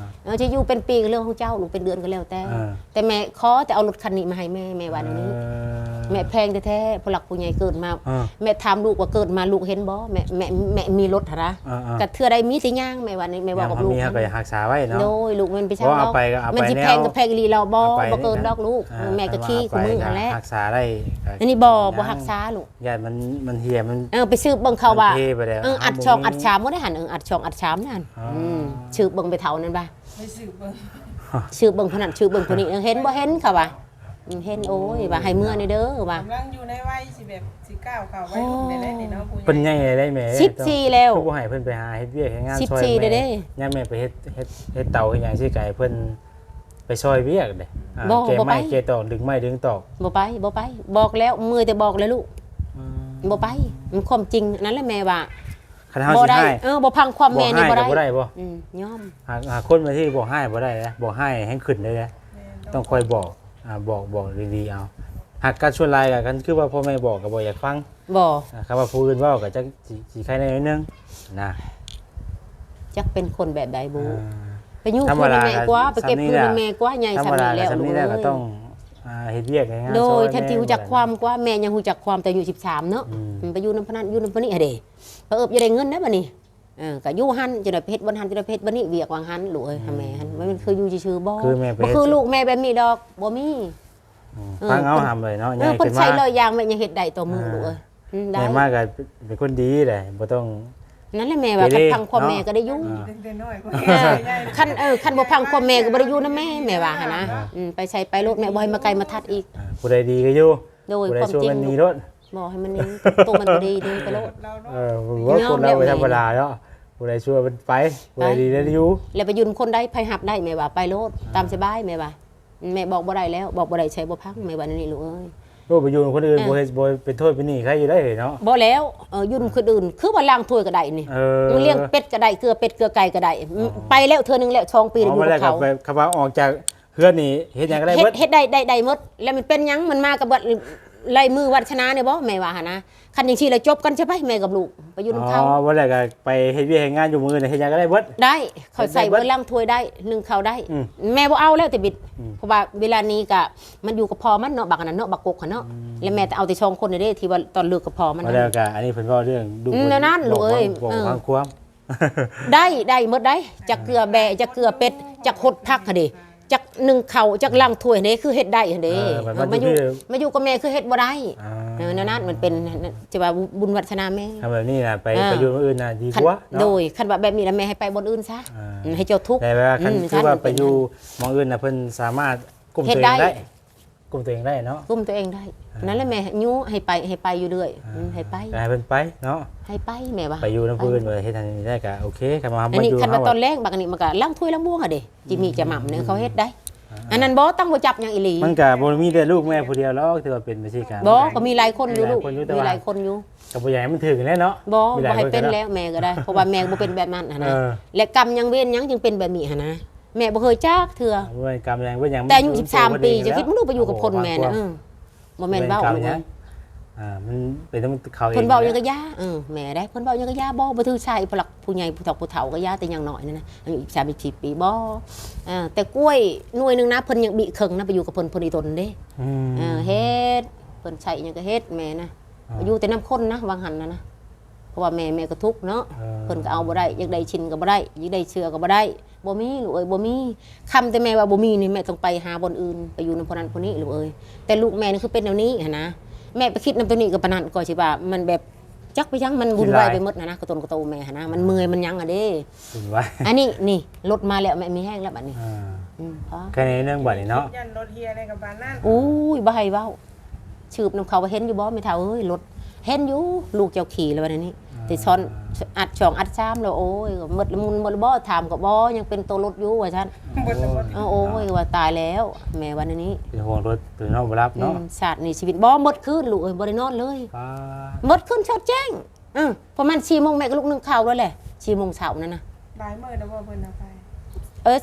ອ່າ ເອີ ຈະຢູ່ເປັນປີກໍເລື່ອງຂອງເຈົ້າ ຫຼືເປັນເດືອນກໍແລ້ວແຕ່ ອ່າ ແຕ່ແມ່ຂໍແຕ່ເອົາລົດຄັນນີ້ມາໃຫ້ແມ່ ແມ່ວ່າແນວນີ້ ອ່າ ແມ່ແພງແທ້ໆ ຜູ້ຫຼັກຜູ້ໃຫຍ່ເກີດມາ ອ່າ ແມ່ຖາມລູກວ່າເກີດມາລູກເຫັນບໍ່ ແມ່ ແມ່ ແມ່ມີລົດຫັ້ນນະ ອ່າໆ ກໍເທື່ອໃດມີແຕ່ຍ່າງ ແມ່ວ່ານີ້ ແມ່ເວົ້າກັບລູກ ຍາມເຮົາມີເຮົາກໍຢາກຮັກສາໄວ້ເນາະ ໂດຍ ລູກມັນໄປ ເວົ້າເອົາໄປກໍເອົາໄປ ມັນຊິແພງ ແນວ ກໍແພງອີ່ຫຼີແລ້ວ ບໍ່ ເອົາໄປ ບໍ່ເກີນດອກລູກ ອ່າ ແມ່ກໍຂີ່ ເອົາໄປ ຄູ່ມື້ຫັ້ນແຫຼະ ກໍຮັກສາໄດ້ ອັນນີ້ບໍ່ ບໍ່ຮັກສາລູກ ຢ້ານມັນ ມັນເຫ່ຍ ມັນ ເອີ ໄປສືບເບິ່ງເຂົາວ່າ ມັນເພໄປແລ້ວ ເອີ ອັດສອງອັດສາມບໍ່ໄດ້ຫັ້ນ ເອີ ອັດສອງອັດສາມນັ້ນ ອໍ ອືມ ສືບເບິ່ງໄປເຖົ້ານັ້ນວ່າ ໄປສືບເບິ່ງ ສືບເບິ່ງຜູ້ນັ້ນ ສືບເບິ່ງຜູ້ນີ້ ເອີ ເຫັນບໍ່ເຫັນ ເຂົາວ່າ ອືມ ເຫັນ ໂອ້ຍ ວ່າໃຫ້ເມືອແດ່ເດີວ່າ ກຳລັງຢູ່ໃນໄວຊິແບບຊິກ້າວເຂົ້າໄວລຸ້ນໄດ້ນີ້ເນາະ ຜູ້ໃຫຍ່ ເພິ່ນໃຫຍ່ແລ້ວເດ້ແມ່ ສິບສີ່ແລ້ວ ຄືບໍ່ໃຫ້ເພິ່ນໄປຫາເຮັດວຽກເຮັດງານຊ່ອຍແມ່ ສິບສີ່ແລ້ວເດ້ ຍາມແມ່ໄປເຮັດ ເຮັດ ເຮັດເຕົາເຮັດຫຍັງຊິກະໃຫ້ເພິ່ນໄປຊ່ອຍວຽກເດ້ ອ່າ ບໍ່ ແກ່ໄມ້ ບໍ່ໄປ ແກ່ຕອກ ດຶງໄມ້ດຶງຕອກ ບໍ່ໄປ ບໍ່ໄປ ບອກແລ້ວ ເມື່ອຍແຕ່ບອກແລ້ວລູກ ອືມ ບໍ່ໄປ ມັນຄວາມຈິງ ອັນນັ້ນແຫຼະແມ່ວ່າ ຄັນເຮົາ ບໍ່ ຊິ ໄດ້ ໃຫ້ ເອີ ບໍ່ຟັງຄວາມແມ່ນີ້ບໍ່ໄດ້ ບໍ່ໄດ້ບໍ່? ອືມ ຍອມ ຫາ ຫາຄົນມາທີ່ບໍ່ຮ້າຍບໍ່ໄດ້ນະ ບໍ່ຮ້າຍແຮງຂຶ້ນເດ້ ແມ່ນ ຕ້ອງ ຕ້ອງຄ່ອຍບອກ ອ່າ ບອກ ບອກດີໆ ເອົາ ຫາກກັນສ່ວນຫຼາຍກໍ ຄັນຄືວ່າພໍ່ແມ່ບອກກໍບໍ່ຢາກຟັງ ບໍ່ ອ່າ ຄັນວ່າຜູ້ອື່ນເວົ້າກໍຈັກຊິ ຊິໄຄແດ່ໜ້ອຍໜຶ່ງນະ ຈັກເປັນຄົນແບບໃດບໍ່ ອ່າ ໄປຢູ່ຄືນແມ່ກວ່າ ໄປເກັບຄືນແມ່ກວ່າ ໃຫຍ່ສ່ຳນີ້ແລ້ວ ສ່ຳນີ້ແລ້ວກໍຕ້ອງ ອ່າ ເຮັດວຽກເຮັດງານ ໂດຍ ຊ່ອຍແມ່ ແທນທີ່ຮູ້ຈັກຄວາມກວ່າ ແມ່ຍັງຮູ້ຈັກຄວາມແຕ່ອາຍຸສິບສາມເນາະ ອືມ ໄປຢູ່ນຳຜູ້ນັ້ນຢູ່ນຳຜູ້ນີ້ຫັ້ນເດ້ ໄປເອີ້ບຢາກໄດ້ເງິນໄດ້ບັດນີ້ ເອີ ກໍຢູ່ຫັ້ນ ຈັ່ງໃດໄປເຮັດບ່ອນຫັ້ນ ຈັ່ງໃດໄປເຮັດບ່ອນນີ້ ວຽກວາງຫັ້ນ ລູກເອີຍ ອືມ ແມ່ຫັ້ນ ມັນຄືຢູ່ຊື່ໆບໍ່ ຄືແມ່ໄປ ບໍ່ຄືລູກແມ່ແບບນີ້ດອກ ບໍ່ມີ ອືມ ເອີ ຟັງເອົາ ເພິ່ນ ຫຳເອີຍເນາະ ເອີ ໃຫຍ່ ເພິ່ນໃສ່ລອຍຢາງແມ່ຍັງເຮັດໄດ້ຕໍ່ມື ອ່າ ລູກເອີຍ ອືມ ໄດ້ ໃຫຍ່ມາກໍເປັນຄົນດີແຫຼະ ບໍ່ຕ້ອງ ນັ້ນແຫຼະແມ່ວ່າ ເກເລ ຄັນຟັງຄວາມແມ່ ເນາະ ກໍໄດ້ຢູ່ ອ່າ ຄັນ ເອີ ຄັນບໍ່ຟັງຄວາມແມ່ກໍບໍ່ໄດ້ຢູ່ນຳແມ່ ແມ່ວ່າຫັ້ນນະ ອ່າ ອືມ ໄປໃສໄປໂລດ ແມ່ບໍ່ໃຫ້ມາໄກມາທັດອີກ ອ່າ ຜູ້ໃດດີກໍຢູ່ ໂດຍ ຄວາມຈິງ ຜູ້ໃດຊົ່ວກໍໜີໂລດ ບໍ່ໃຫ້ມັນໜີ ໂຕມັນບໍ່ດີ ໜີໄປໂລດ ເອີ ບໍ່ ຄົນເຮົາບໍ່ທຳມະດາເນາະ ຜູ້ໃດຊົ່ວມັນໄປ ຜູ້ໃດດີໄດ້ຢູ່ ແລ້ວໄປຢູ່ນຳຄົນໃດໃຜຮັບໄດ້ ແມ່ວ່າໄປໂລດ ອ່າ ຕາມສະບາຍ ແມ່ວ່າ ແມ່ບອກບໍ່ໄດ້ແລ້ວ ບອກບໍ່ໄດ້ໃຊ້ບໍ່ຟັງ ແມ່ວ່າແນວນີ້ລູກເອີຍ ໂອ້ ໄປຢູ່ນຳຄົນອື່ນ ເອີ ບໍ່ເຮັດ ບໍ່ເປັນໂທດເປັນໜີ້ໃຄຢູ່ໄດ້ເນາະ ບໍ່ແລ້ວ ເອີ ຢູ່ນຳຄົນອື່ນ ຄືວ່າລ້າງຖ້ວຍກໍໄດ້ນີ້ ເອີ ລ້ຽງເປັດກໍໄດ້ ເກືອເປັດເກືອໄກ່ກໍໄດ້ ອໍ ໄປແລ້ວເທື່ອໜຶ່ງແລ້ວ ສອງປີແລ້ວ ຢູ່ນຳເຂົາ ຄຳວ່າອອກຈາກ ເຮືອນນີ້ເຮັດຫຍັງກໍໄດ້ເຮັດ ເບິດ ເຮັດໄດ້ ໄດ້ ໄດ້ໝົດ ແລ້ວມັນເປັນຫຍັງ ມັນມາກັບ ລາຍມືວາດສະໜານີ້ບໍ່ ແມ່ວ່າຫັ້ນນະ ຄັນຈັ່ງຊີ້ລະຈົບກັນຊະໄປ ແມ່ກັບລູກ ໄປຢູ່ນຳເຂົາ ອໍ ບໍ່ໄດ້ກໍໄປເຮັດວຽກເຮັດງານຢູ່ມື້ອື່ນ ເຮັດຫຍັງກໍໄດ້ເບິດ ໄດ້ ເຂົາໃສ່ເບີລ້າງຖ້ວຍໄດ້ ໜຶ້ງເຂົ້າໄດ້ ອືມ ແມ່ບໍ່ເອົາແລ້ວແຕ່ບິດ ອືມ ເພາະວ່າເວລານີ້ກໍມັນຢູ່ກັບພໍ່ມັນເນາະ ບັກອັນນັ້ນເນາະ ບັກກົກຫັ້ນເນາະ ອືມ ແລ້ວແມ່ແຕ່ເອົາແຕ່ສອງຄົນນີ້ເດ້ ທີ່ວ່າຕອນເລີກກັບພໍ່ມັນ ແລ້ວກໍອັນນີ້ເພິ່ນເວົ້າເລື່ອງດູ ອືມ ແນວນັ້ນ ລູກເອີຍ ບອກ ບອກ ເອີ ຟັງຄວາມ ໄດ້ ໄດ້ໝົດໄດ໋ ຈັກເກືອແບ້ ຈັກເກືອເປັດ ຈັກຫົດຜັກຫັ້ນເດ້ ຈັກໜຶ້ງເຂົ້າ ຈັກລ້າງຖ້ວຍເດ້ ຄືເຮັດໄດ້ຫັ້ນເດ້ ເອີ ມາຢູ່ ມາຢູ່ກັບແມ່ຄືເຮັດບໍ່ໄດ້ ອ່າ ເອີ ແນວນັ້ນ ມັນເປັນທີ່ວ່າບຸນວາດສະໜາແມ່ ຄັນແບບນີ້ນະ ໄປ ອ່າ ໄປຢູ່ບ່ອນອື່ນນະດີກວ່າເນາະ ໂດຍ ຄັນວ່າແບບນີ້ລະແມ່ໃຫ້ໄປບ່ອນອື່ນຊະ ອ່າ ອືມ ໃຫ້ເຈົ້າທຸກ ແຕ່ວ່າຄັນ ອືມ ຄືວ່າໄປຢູ່ບ່ອນອື່ນນະ ເພິ່ນສາມາດກຸມຕົວເອງໄດ້ ເຮັດໄດ້ ກຸມຕົວເອງໄດ້ເນາະ ກຸມຕົວເອງໄດ້ ອ່າ ນັ້ນແຫຼະແມ່ຍູ້ໃຫ້ໄປ ໃຫ້ໄປຢູ່ເລື້ອຍ ອ່າ ອືມ ໃຫ້ໄປ ກໍໃຫ້ເພິ່ນໄປເນາະ ໃຫ້ໄປແມ່ວ່າ ໄປຢູ່ນຳຜູ້ອື່ນ ໄປ ວ່າເຮັດອັນນີ້ໄດ້ກໍໂອເຄ ຄັນວ່າ ອັນນີ້ ມາຢູ່ ຄັນວ່າ ເຮົາ ຕອນແລງບັກອັນນີ້ມັນກໍລ້າງຖ້ວຍລ້າງບ່ວງຫັ້ນເດ້ ຈິມີຈະໝ່ຳເນາະ ອືມ ເຂົາເຮັດໄດ້ ອ່າ ອັນນັ້ນບໍ່ ຕັ້ງບໍ່ຈັບຫຍັງອີ່ຫຼີ ມັນກໍບໍ່ມີແຕ່ລູກແມ່ຜູ້ດຽວດອກທີ່ວ່າເປັນຈັ່ງຊີ້ກໍ ບໍ່ ກໍມີຫຼາຍຄົນຢູ່ລູກ ມີຫຼາຍຄົນຢູ່ ແຕ່ວ່າ ມີຫຼາຍຄົນຢູ່ ກໍບໍ່ຢາກໃຫ້ມັນເຖິງແຫຼະເນາະ ບໍ່ ບໍ່ໃຫ້ເປັນແລ້ວແມ່ກໍໄດ້ ເພາະວ່າແມ່ບໍ່ເປັນແບບນັ້ນຫັ້ນນະ ເອີ ແລະກຳຫຍັງເວນຫຍັງຈຶ່ງເປັນແບບນີ້ຫັ້ນນະ ແມ່ບໍ່ເຄີຍຈັກເທື່ອ ບໍ່ແມ່ນກຳຫຍັງເວນຫຍັງ ແຕ່ອາຍຸສິບສາມປີ ເຈົ້າຄິດເບິ່ງດູ ໄປຢູ່ກັບຄົນແມ່ນະ ເອີ ບໍ່ແມ່ນເວົ້າ ບໍ່ແມ່ນກຳຫຍັງ ລູກເອີຍ ອ່ ອ່າ ມັນເປັນນຳເຂົາເອງ ເພິ່ນເວົ້າຫຍັງກໍຢ່າ ເອີ ແມ່ໄດ໋ ເພິ່ນເວົ້າຫຍັງກໍຢ່າ ບໍ່ ບໍ່ຖືສາອີ່ຜູ້ຫຼັກຜູ້ໃຫຍ່ ຜູ້ເຖົ້າຜູ້ເຖົ້າກໍຢ່າ ແຕ່ຍັງນ້ອຍນັ້ນນະ ອາຍຸສາມສິບປີ ບໍ່ ເອີ ແຕ່ກ້ວຍໜ່ວຍໜຶ່ງນະ ເພິ່ນຍັງບິເຄິ່ງນະ ໄປຢູ່ກັບເພິ່ນ ເພິ່ນອີ່ຕົນເດ້ ອືມ ເອີ ເຮັດ ເພິ່ນໃຊ້ຫຍັງກໍເຮັດ ແມ່ນະ ອ່າ ຢູ່ແຕ່ນຳຄົນນະ ວ່າງຫັ້ນນະນະ ເພາະວ່າແມ່ ແມ່ກໍທຸກເນາະ ເອີ ເພິ່ນກໍເອົາບໍ່ໄດ້ ຢາກໄດ້ຊິນກໍບໍ່ໄດ້ ຢາກໄດ້ເສື້ອກໍບໍ່ໄດ້ ບໍ່ມີລູກເອີຍ ບໍ່ມີ ຄຳແຕ່ແມ່ວ່າບໍ່ມີນີ້ ແມ່ຕ້ອງໄປຫາບ່ອນອື່ນ ໄປຢູ່ນຳຜູ້ນັ້ນຜູ້ນີ້ລູກເອີຍ ແຕ່ລູກແມ່ນີ້ຄືເປັນແນວນີ້ຫັ້ນນະ ແມ່ໄປຄິດນຳໂຕນີ້ກໍປານນັ້ນ ກໍຊິວ່າມັນແບບ ຈັກໄປຫຍັງ ມັນວຸ່ນວາຍໄປໝົດຫັ້ນນະ ກະຕົນກະໂຕແມ່ຫັ້ນນະ ມັນເມື່ອຍມັນຫຍັງຫັ້ນເດ້ ວຸ່ນວາຍ ອັນນີ້ ນີ້ລົດມາແລ້ວ ແມ່ມີແຮງແລ້ວບັດນີ້ ອ່າ ອືມ ພໍ ແຄ່ນີ້ໜຶ່ງບັດນີ້ເນາະ ຢ້ານລົດເຮຍໃນກັບບ້ານນັ້ນ ໂອ້ຍ ບໍ່ໃຫ້ເວົ້າ ສືບນຳເຂົາວ່າເຫັນຢູ່ບໍ່ແມ່ເຖົ້າເອີຍ ລົດ ເຫັນຢູ່ ລູກເຈົ້າຂີ່ແລ້ວບັດນີ້ ອ່າ ໄປຊ້ອນອັດສອງອັດສາມແລ້ວ ໂອ້ຍ ໝົດລະມຸນໝົດລະບໍ່ ຖາມກໍບໍ່ ຍັງເປັນໂຕລົດຢູ່ວ່າຊັ້ນ ໝົດລະໝົດ ເອີ ໂອ້ຍ ວ່າຕາຍແລ້ວ ແມ່ວ່າແນວນີ້ ເປັນຫ່ວງລົດ ເປັນນອນບໍ່ຫຼັບເນາະ ອືມ ຊາດນີ້ຊີວິດບໍ່ໝົດຄືນລູກເອີຍ ບໍ່ໄດ້ນອນເລີຍ ອ່າ ໝົດຄືນສອດແຈ້ງ ເອີ ປະມານສີ່ໂມງແມ່ກໍລຸກໜຶ້ງເຂົ້າແລ້ວແຫຼະ ສີ່ໂມງເຊົ້ານັ້ນນະ ຫຼາຍມື້ແລ້ວບໍ່ເພິ່ນເອົາໄປ ເອີ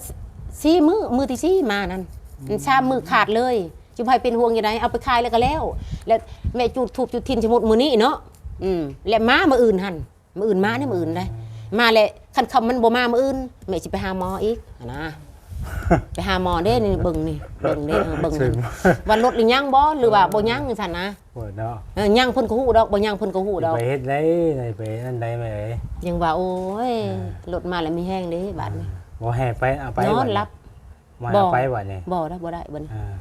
ສີ່ມື້ ມື້ທີສີ່ມານັ້ນ ອືມ ສາມມື້ຂາດເລີຍ ຊິໃຫ້ເປັນຫ່ວງຈັ່ງໃດ ເອົາໄປຂາຍແລ້ວກໍແລ້ວ ແລ້ວແມ່ຈູດທູບຈູດທຽນ ສົມມຸດມື້ນີ້ເນາະ ອືມ ແລ້ວມາມື້ອື່ນຫັ້ນ ມື້ອື່ນມາເດ້ ມື້ອື່ນໄດ໋ ມາແລ້ວ ຄັນຄຳມັນບໍ່ມາມື້ອື່ນ ແມ່ຊິໄປຫາໝໍອີກຫັ້ນນະ ໄປຫາໝໍເດ້ ນີ້ເບິ່ງນີ້ ເບິ່ງເດ້ ເອີ ເບິ່ງຫັ້ນ ວ່າລົດຫຼືຍັງບໍ່ ຫຼືວ່າບໍ່ຍັງຊັ້ນນະ ໂອ້ຍເນາະ ເອີ ຍັງເພິ່ນກໍຮູ້ດອກ ບໍ່ຍັງເພິ່ນກໍຮູ້ດອກ ໄປເຮັດໄດ້ ໄດ້ໄປອັນໃດແມ່ເອີຍ ຍັງວ່າ ໂອ້ຍ ອ່າ ລົດມາແລ້ວມີແຮງເດ້ບາດນີ້ ອ່າ ບໍ່ໃຫ້ໄປ ເອົາໄປ ນອນຫຼັບ ບໍ່ໃຫ້ເອົາໄປບັດນີ້ ບໍ່ໄດ້ ບໍ່ໄດ້ບັດນີ້ ອ່າ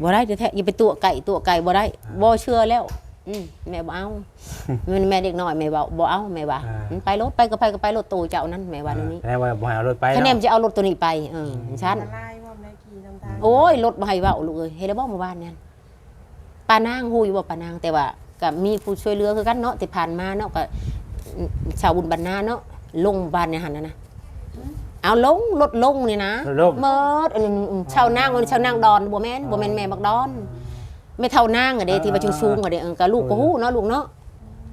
ບໍ່ໄດ້ແທ້ໆ ຢ່າໄປຕົວະໃກ້ ຕົວະໄກບໍ່ໄດ້ ອ່າ ບໍ່ເຊື່ອແລ້ວ ອືມ ແມ່ບໍ່ເອົາ ແມ່ນແມ່ເດັກນ້ອຍ ແມ່ເວົ້າບໍ່ເອົາ ແມ່ວ່າ ອ່າ ອືມ ໄປໂລດ ໄປກໍໄປ ກໍໄປໂລດ ໂຕເຈົ້ານັ້ນ ແມ່ວ່າແນວນີ້ ອ່າ ແຕ່ວ່າບໍ່ໃຫ້ເອົາລົດໄປ ຄະແນນ ເນາະ ຈະເອົາລົດໂຕນີ້ໄປ ເອີ ອືມ ຊັ້ນ ອັນຕະລາຍບໍ່ ໄດ້ຂີ່ນຳທາງ ໂອ້ຍ ລົດບໍ່ໃຫ້ເວົ້າລູກເອີຍ ເຫັນແລ້ວບໍ່ມື້ວານນີ້ ປານາງ ຮູ້ຢູ່ບໍ່ປານາງ ແຕ່ວ່າກໍມີຜູ້ຊ່ວຍເຫຼືອຄືກັນເນາະ ທີ່ຜ່ານມາເນາະ ກໍຊາວບຸນບັນນາເນາະ ລົງບ້ານໃນຫັ້ນນະ ເອົາລົງ ລົດລົງນີ້ນະ ລົດລົງ ໝົດ ອັນນີ້ ຊາວນາງ ຊາວນາງດອນ ບໍ່ແມ່ນ ບໍ່ແມ່ນແມ່ບັກດອນ ແມ່ເຖົ້ານາງຫັ້ນເດ້ ອ່າ ທີ່ວ່າສູງໆຫັ້ນເດ້ ເອີ ກໍລູກກໍຮູ້ເນາະ ລູກເນາະ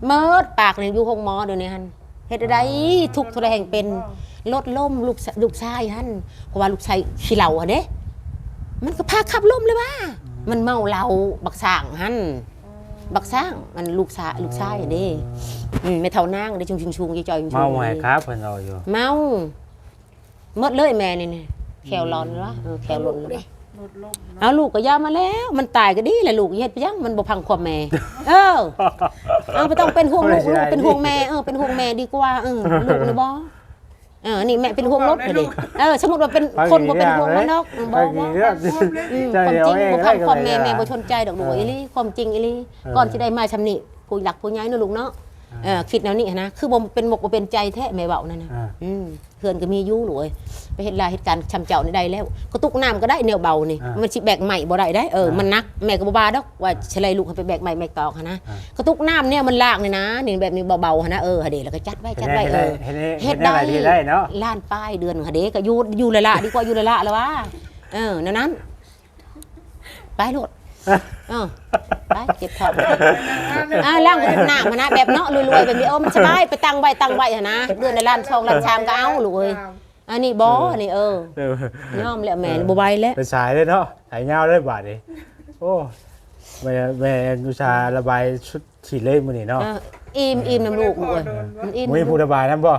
ໝົດປາກນີ້ຢູ່ໂຮງໝໍດຽວນີ້ຫັ້ນ ເຮັດໃດ ທຸກເທົ່າໃດແຮ່ງເປັນ ລົດລົ້ມ ລູກ ລູກຊາຍຫັ້ນ ເພາະວ່າລູກຊາຍຂີ້ເຫຼົ້າຫັ້ນເດ້ ມັນກໍພາຂັບລົ້ມເລີຍວ່າ ມັນເມົາເຫຼົ້າ ບັກຊ້າງຫັ້ນ ບັກຊ້າງ ອັນລູກຊາ ລູກຊາຍຫັ້ນເດ້ ອືມ ແມ່ເຖົ້ານາງເດ້ ສູງໆ ຈ່ອຍໆ ເມົາ ໃຫ້ຂັບ ເພິ່ນເວົ້າຢູ່ ເມົາ ໝົດເລີຍແມ່ນີ້ ແຂ້ວຫຼອນວະ ເອີ ແຂ້ວຫຼອນວະ ລົດລົ້ມເນາະ ເອົາລູກກໍຢ່າມາແລ້ວ ມັນຕາຍກໍດີແຫຼະ ລູກເຮັດໄປຫຍັງ ມັນບໍ່ຟັງຄວາມແມ່ ເອີ ເອົາ ບໍ່ຕ້ອງເປັນຫ່ວງລູກ ເປັນຫ່ວງແມ່ ເອີ ເປັນຫ່ວງແມ່ດີກວ່າ ເອີ ລູກນີ້ບໍ່ ເອີ ອັນນີ້ແມ່ເປັນຫ່ວງລົດເດ້ ເອີ ສົມມຸດວ່າເປັນຄົນບໍ່ເປັນຫ່ວງມັນດອກ ເອີ ບໍ່ ບໍ່ ຄວາມຈິງບໍ່ຟັງຄວາມແມ່ ແມ່ບໍ່ສົນໃຈດອກ ລູກ ເອີ ອີ່ຫຼີ ຄວາມຈິງອີ່ຫຼີ ເອີ ກ່ອນຊິໄດ້ມາຊ່ຳນີ້ ຜູ້ຫຼັກຜູ້ໃຫຍ່ເນາະລູກເນາະ ເອີ ຄິດແນວນີ້ຫັ້ນນະ ຄືບໍ່ເປັນມົກບໍ່ເປັນໃຈແທ້ ແມ່ເວົ້ານັ້ນນະ ອືມ ເຮືອນກໍມີຢູ່ລູກເອີຍ ໄປເຮັດລາເຮັດການຊ່ຳເຈົ້ານີ້ໄດ້ແລ້ວ ກະຕຸກນ້ຳກໍໄດ້ແນວເບົານີ້ ມັນຊິແບກໄມ້ບໍ່ໄດ້ເດ້ ເອີ ມັນໜັກ ແມ່ກໍບໍ່ວ່າດອກວ່າຊິໄລ່ລູກໃຫ້ໄປແບກໄມ້ແບກຕອກຫັ້ນນະ ກະຕຸກນ້ຳແນວມັນລາກນີ້ນະ ນີ້ແບບນີ້ເບົາໆຫັ້ນນະ ເອີ ຫັ້ນເດ້ ແລ້ວກໍຈັດໄວ້ ຈັດໄວ້ ເອີ ເຮັດໄດ້ ເຮັດໄດ້ເນາະ ລ້ານປາຍເດືອນຫັ້ນເດ້ ກໍຢູ່ ຢູ່ລະລະ ດີກວ່າຢູ່ລະລະລະວ່າ ເອີ ແນວນັ້ນ ໄປໂລດ ເອີ ໄປເກັບຂອງ ອ່າ ລ້າງນ້ຳຫັ້ນນະ ແບບເນາະ ລວຍໆ ແບບນີ້ ເອີ ມັນສະບາຍ ໄປຕັ້ງໄວ້ ຕັ້ງໄວ້ຫັ້ນນະ ເດືອນລະລ້ານສອງ ລ້ານສາມ ກໍເອົາລູກເອີຍ ອັນນີ້ບໍ່ ອັນນີ້ ເອີ ຍອມແລ້ວແມ່ ບໍ່ໄຫວແລ້ວ ໄປສາຍເລີຍເນາະ ສາຍຍາວເລີຍບາດນີ້ ໂອ້ ແມ່ ແມ່ອຸດສ່າລະບາຍສຸດຂີດເລີຍມື້ນີ້ເນາະ ອີ່ມ ອີ່ມນຳລູກເອີຍ ອີ່ມ ບໍ່ມີຜູ້ລະບາຍນຳບໍ່?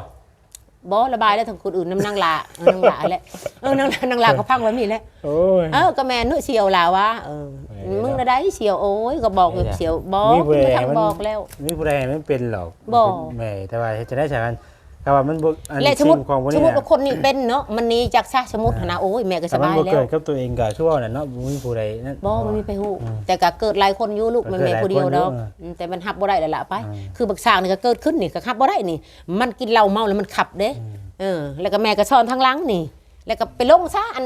ບໍ່ລະບາຍແລ້ວ ທາງຄົນອື່ນນຳນາງຫຼ້າ ເອີ ນາງຫຼ້າແຫຼະ ເອີ ນາງ ນາງຫຼ້າກໍພັງແບບນີ້ແຫຼະ ໂອ້ຍ ເອີ ກໍແມ່ນເນາະ ສ່ຽວລາວວ່າ ເອີ ມຶງນະໄດ໋ສ່ຽວ ໂອ້ຍ ກໍບອກຢູ່ ສ່ຽວ ບໍ່ ບໍ່ມີຜູ້ໃດ ມັນທັງບອກແລ້ວ ມີຜູ້ໃດໃຫ້ມັນເປັນຫຼອກ ບໍ່ ແມ່ ແຕ່ວ່າເຮັດຈັ່ງໃດຊັ້ນ ແຕ່ວ່າມັນບໍ່ ອັນ ແລະ ສົມມຸດ ສົມມຸດວ່າຄົນນີ້ເປັນເນາະ ມັນໜີຈາກຊະ ສົມມຸດຫັ້ນນະ ໂອ້ຍ ແມ່ກໍສະບາຍແລ້ວ ແຕ່ມັນບໍ່ເກີດກັບຕົວເອງກໍຄືວ່ານັ້ນເນາະ ບໍ່ມີຜູ້ໃດນັ້ນ ບໍ່ ບໍ່ມີໃຜຮູ້ ແຕ່ກໍເກີດຫຼາຍຄົນຢູ່ລູກ ແມ່ນແມ່ຜູ້ດຽວດອກ ແຕ່ມັນຮັບບໍ່ໄດ້ແລ້ວລະ ໄປ ຄືບັກຊ້າງນີ້ກໍເກີດຂຶ້ນນີ້ ກໍຮັບບໍ່ໄດ້ນີ້ ມັນກິນເຫຼົ້າເມົາແລ້ວມັນຂັບເດ້ ເອີ ແລ້ວກໍແມ່ກໍຊ້ອນທາງຫຼັງນີ້ ແລ້ວກໍໄປລົງຊະ ອັນ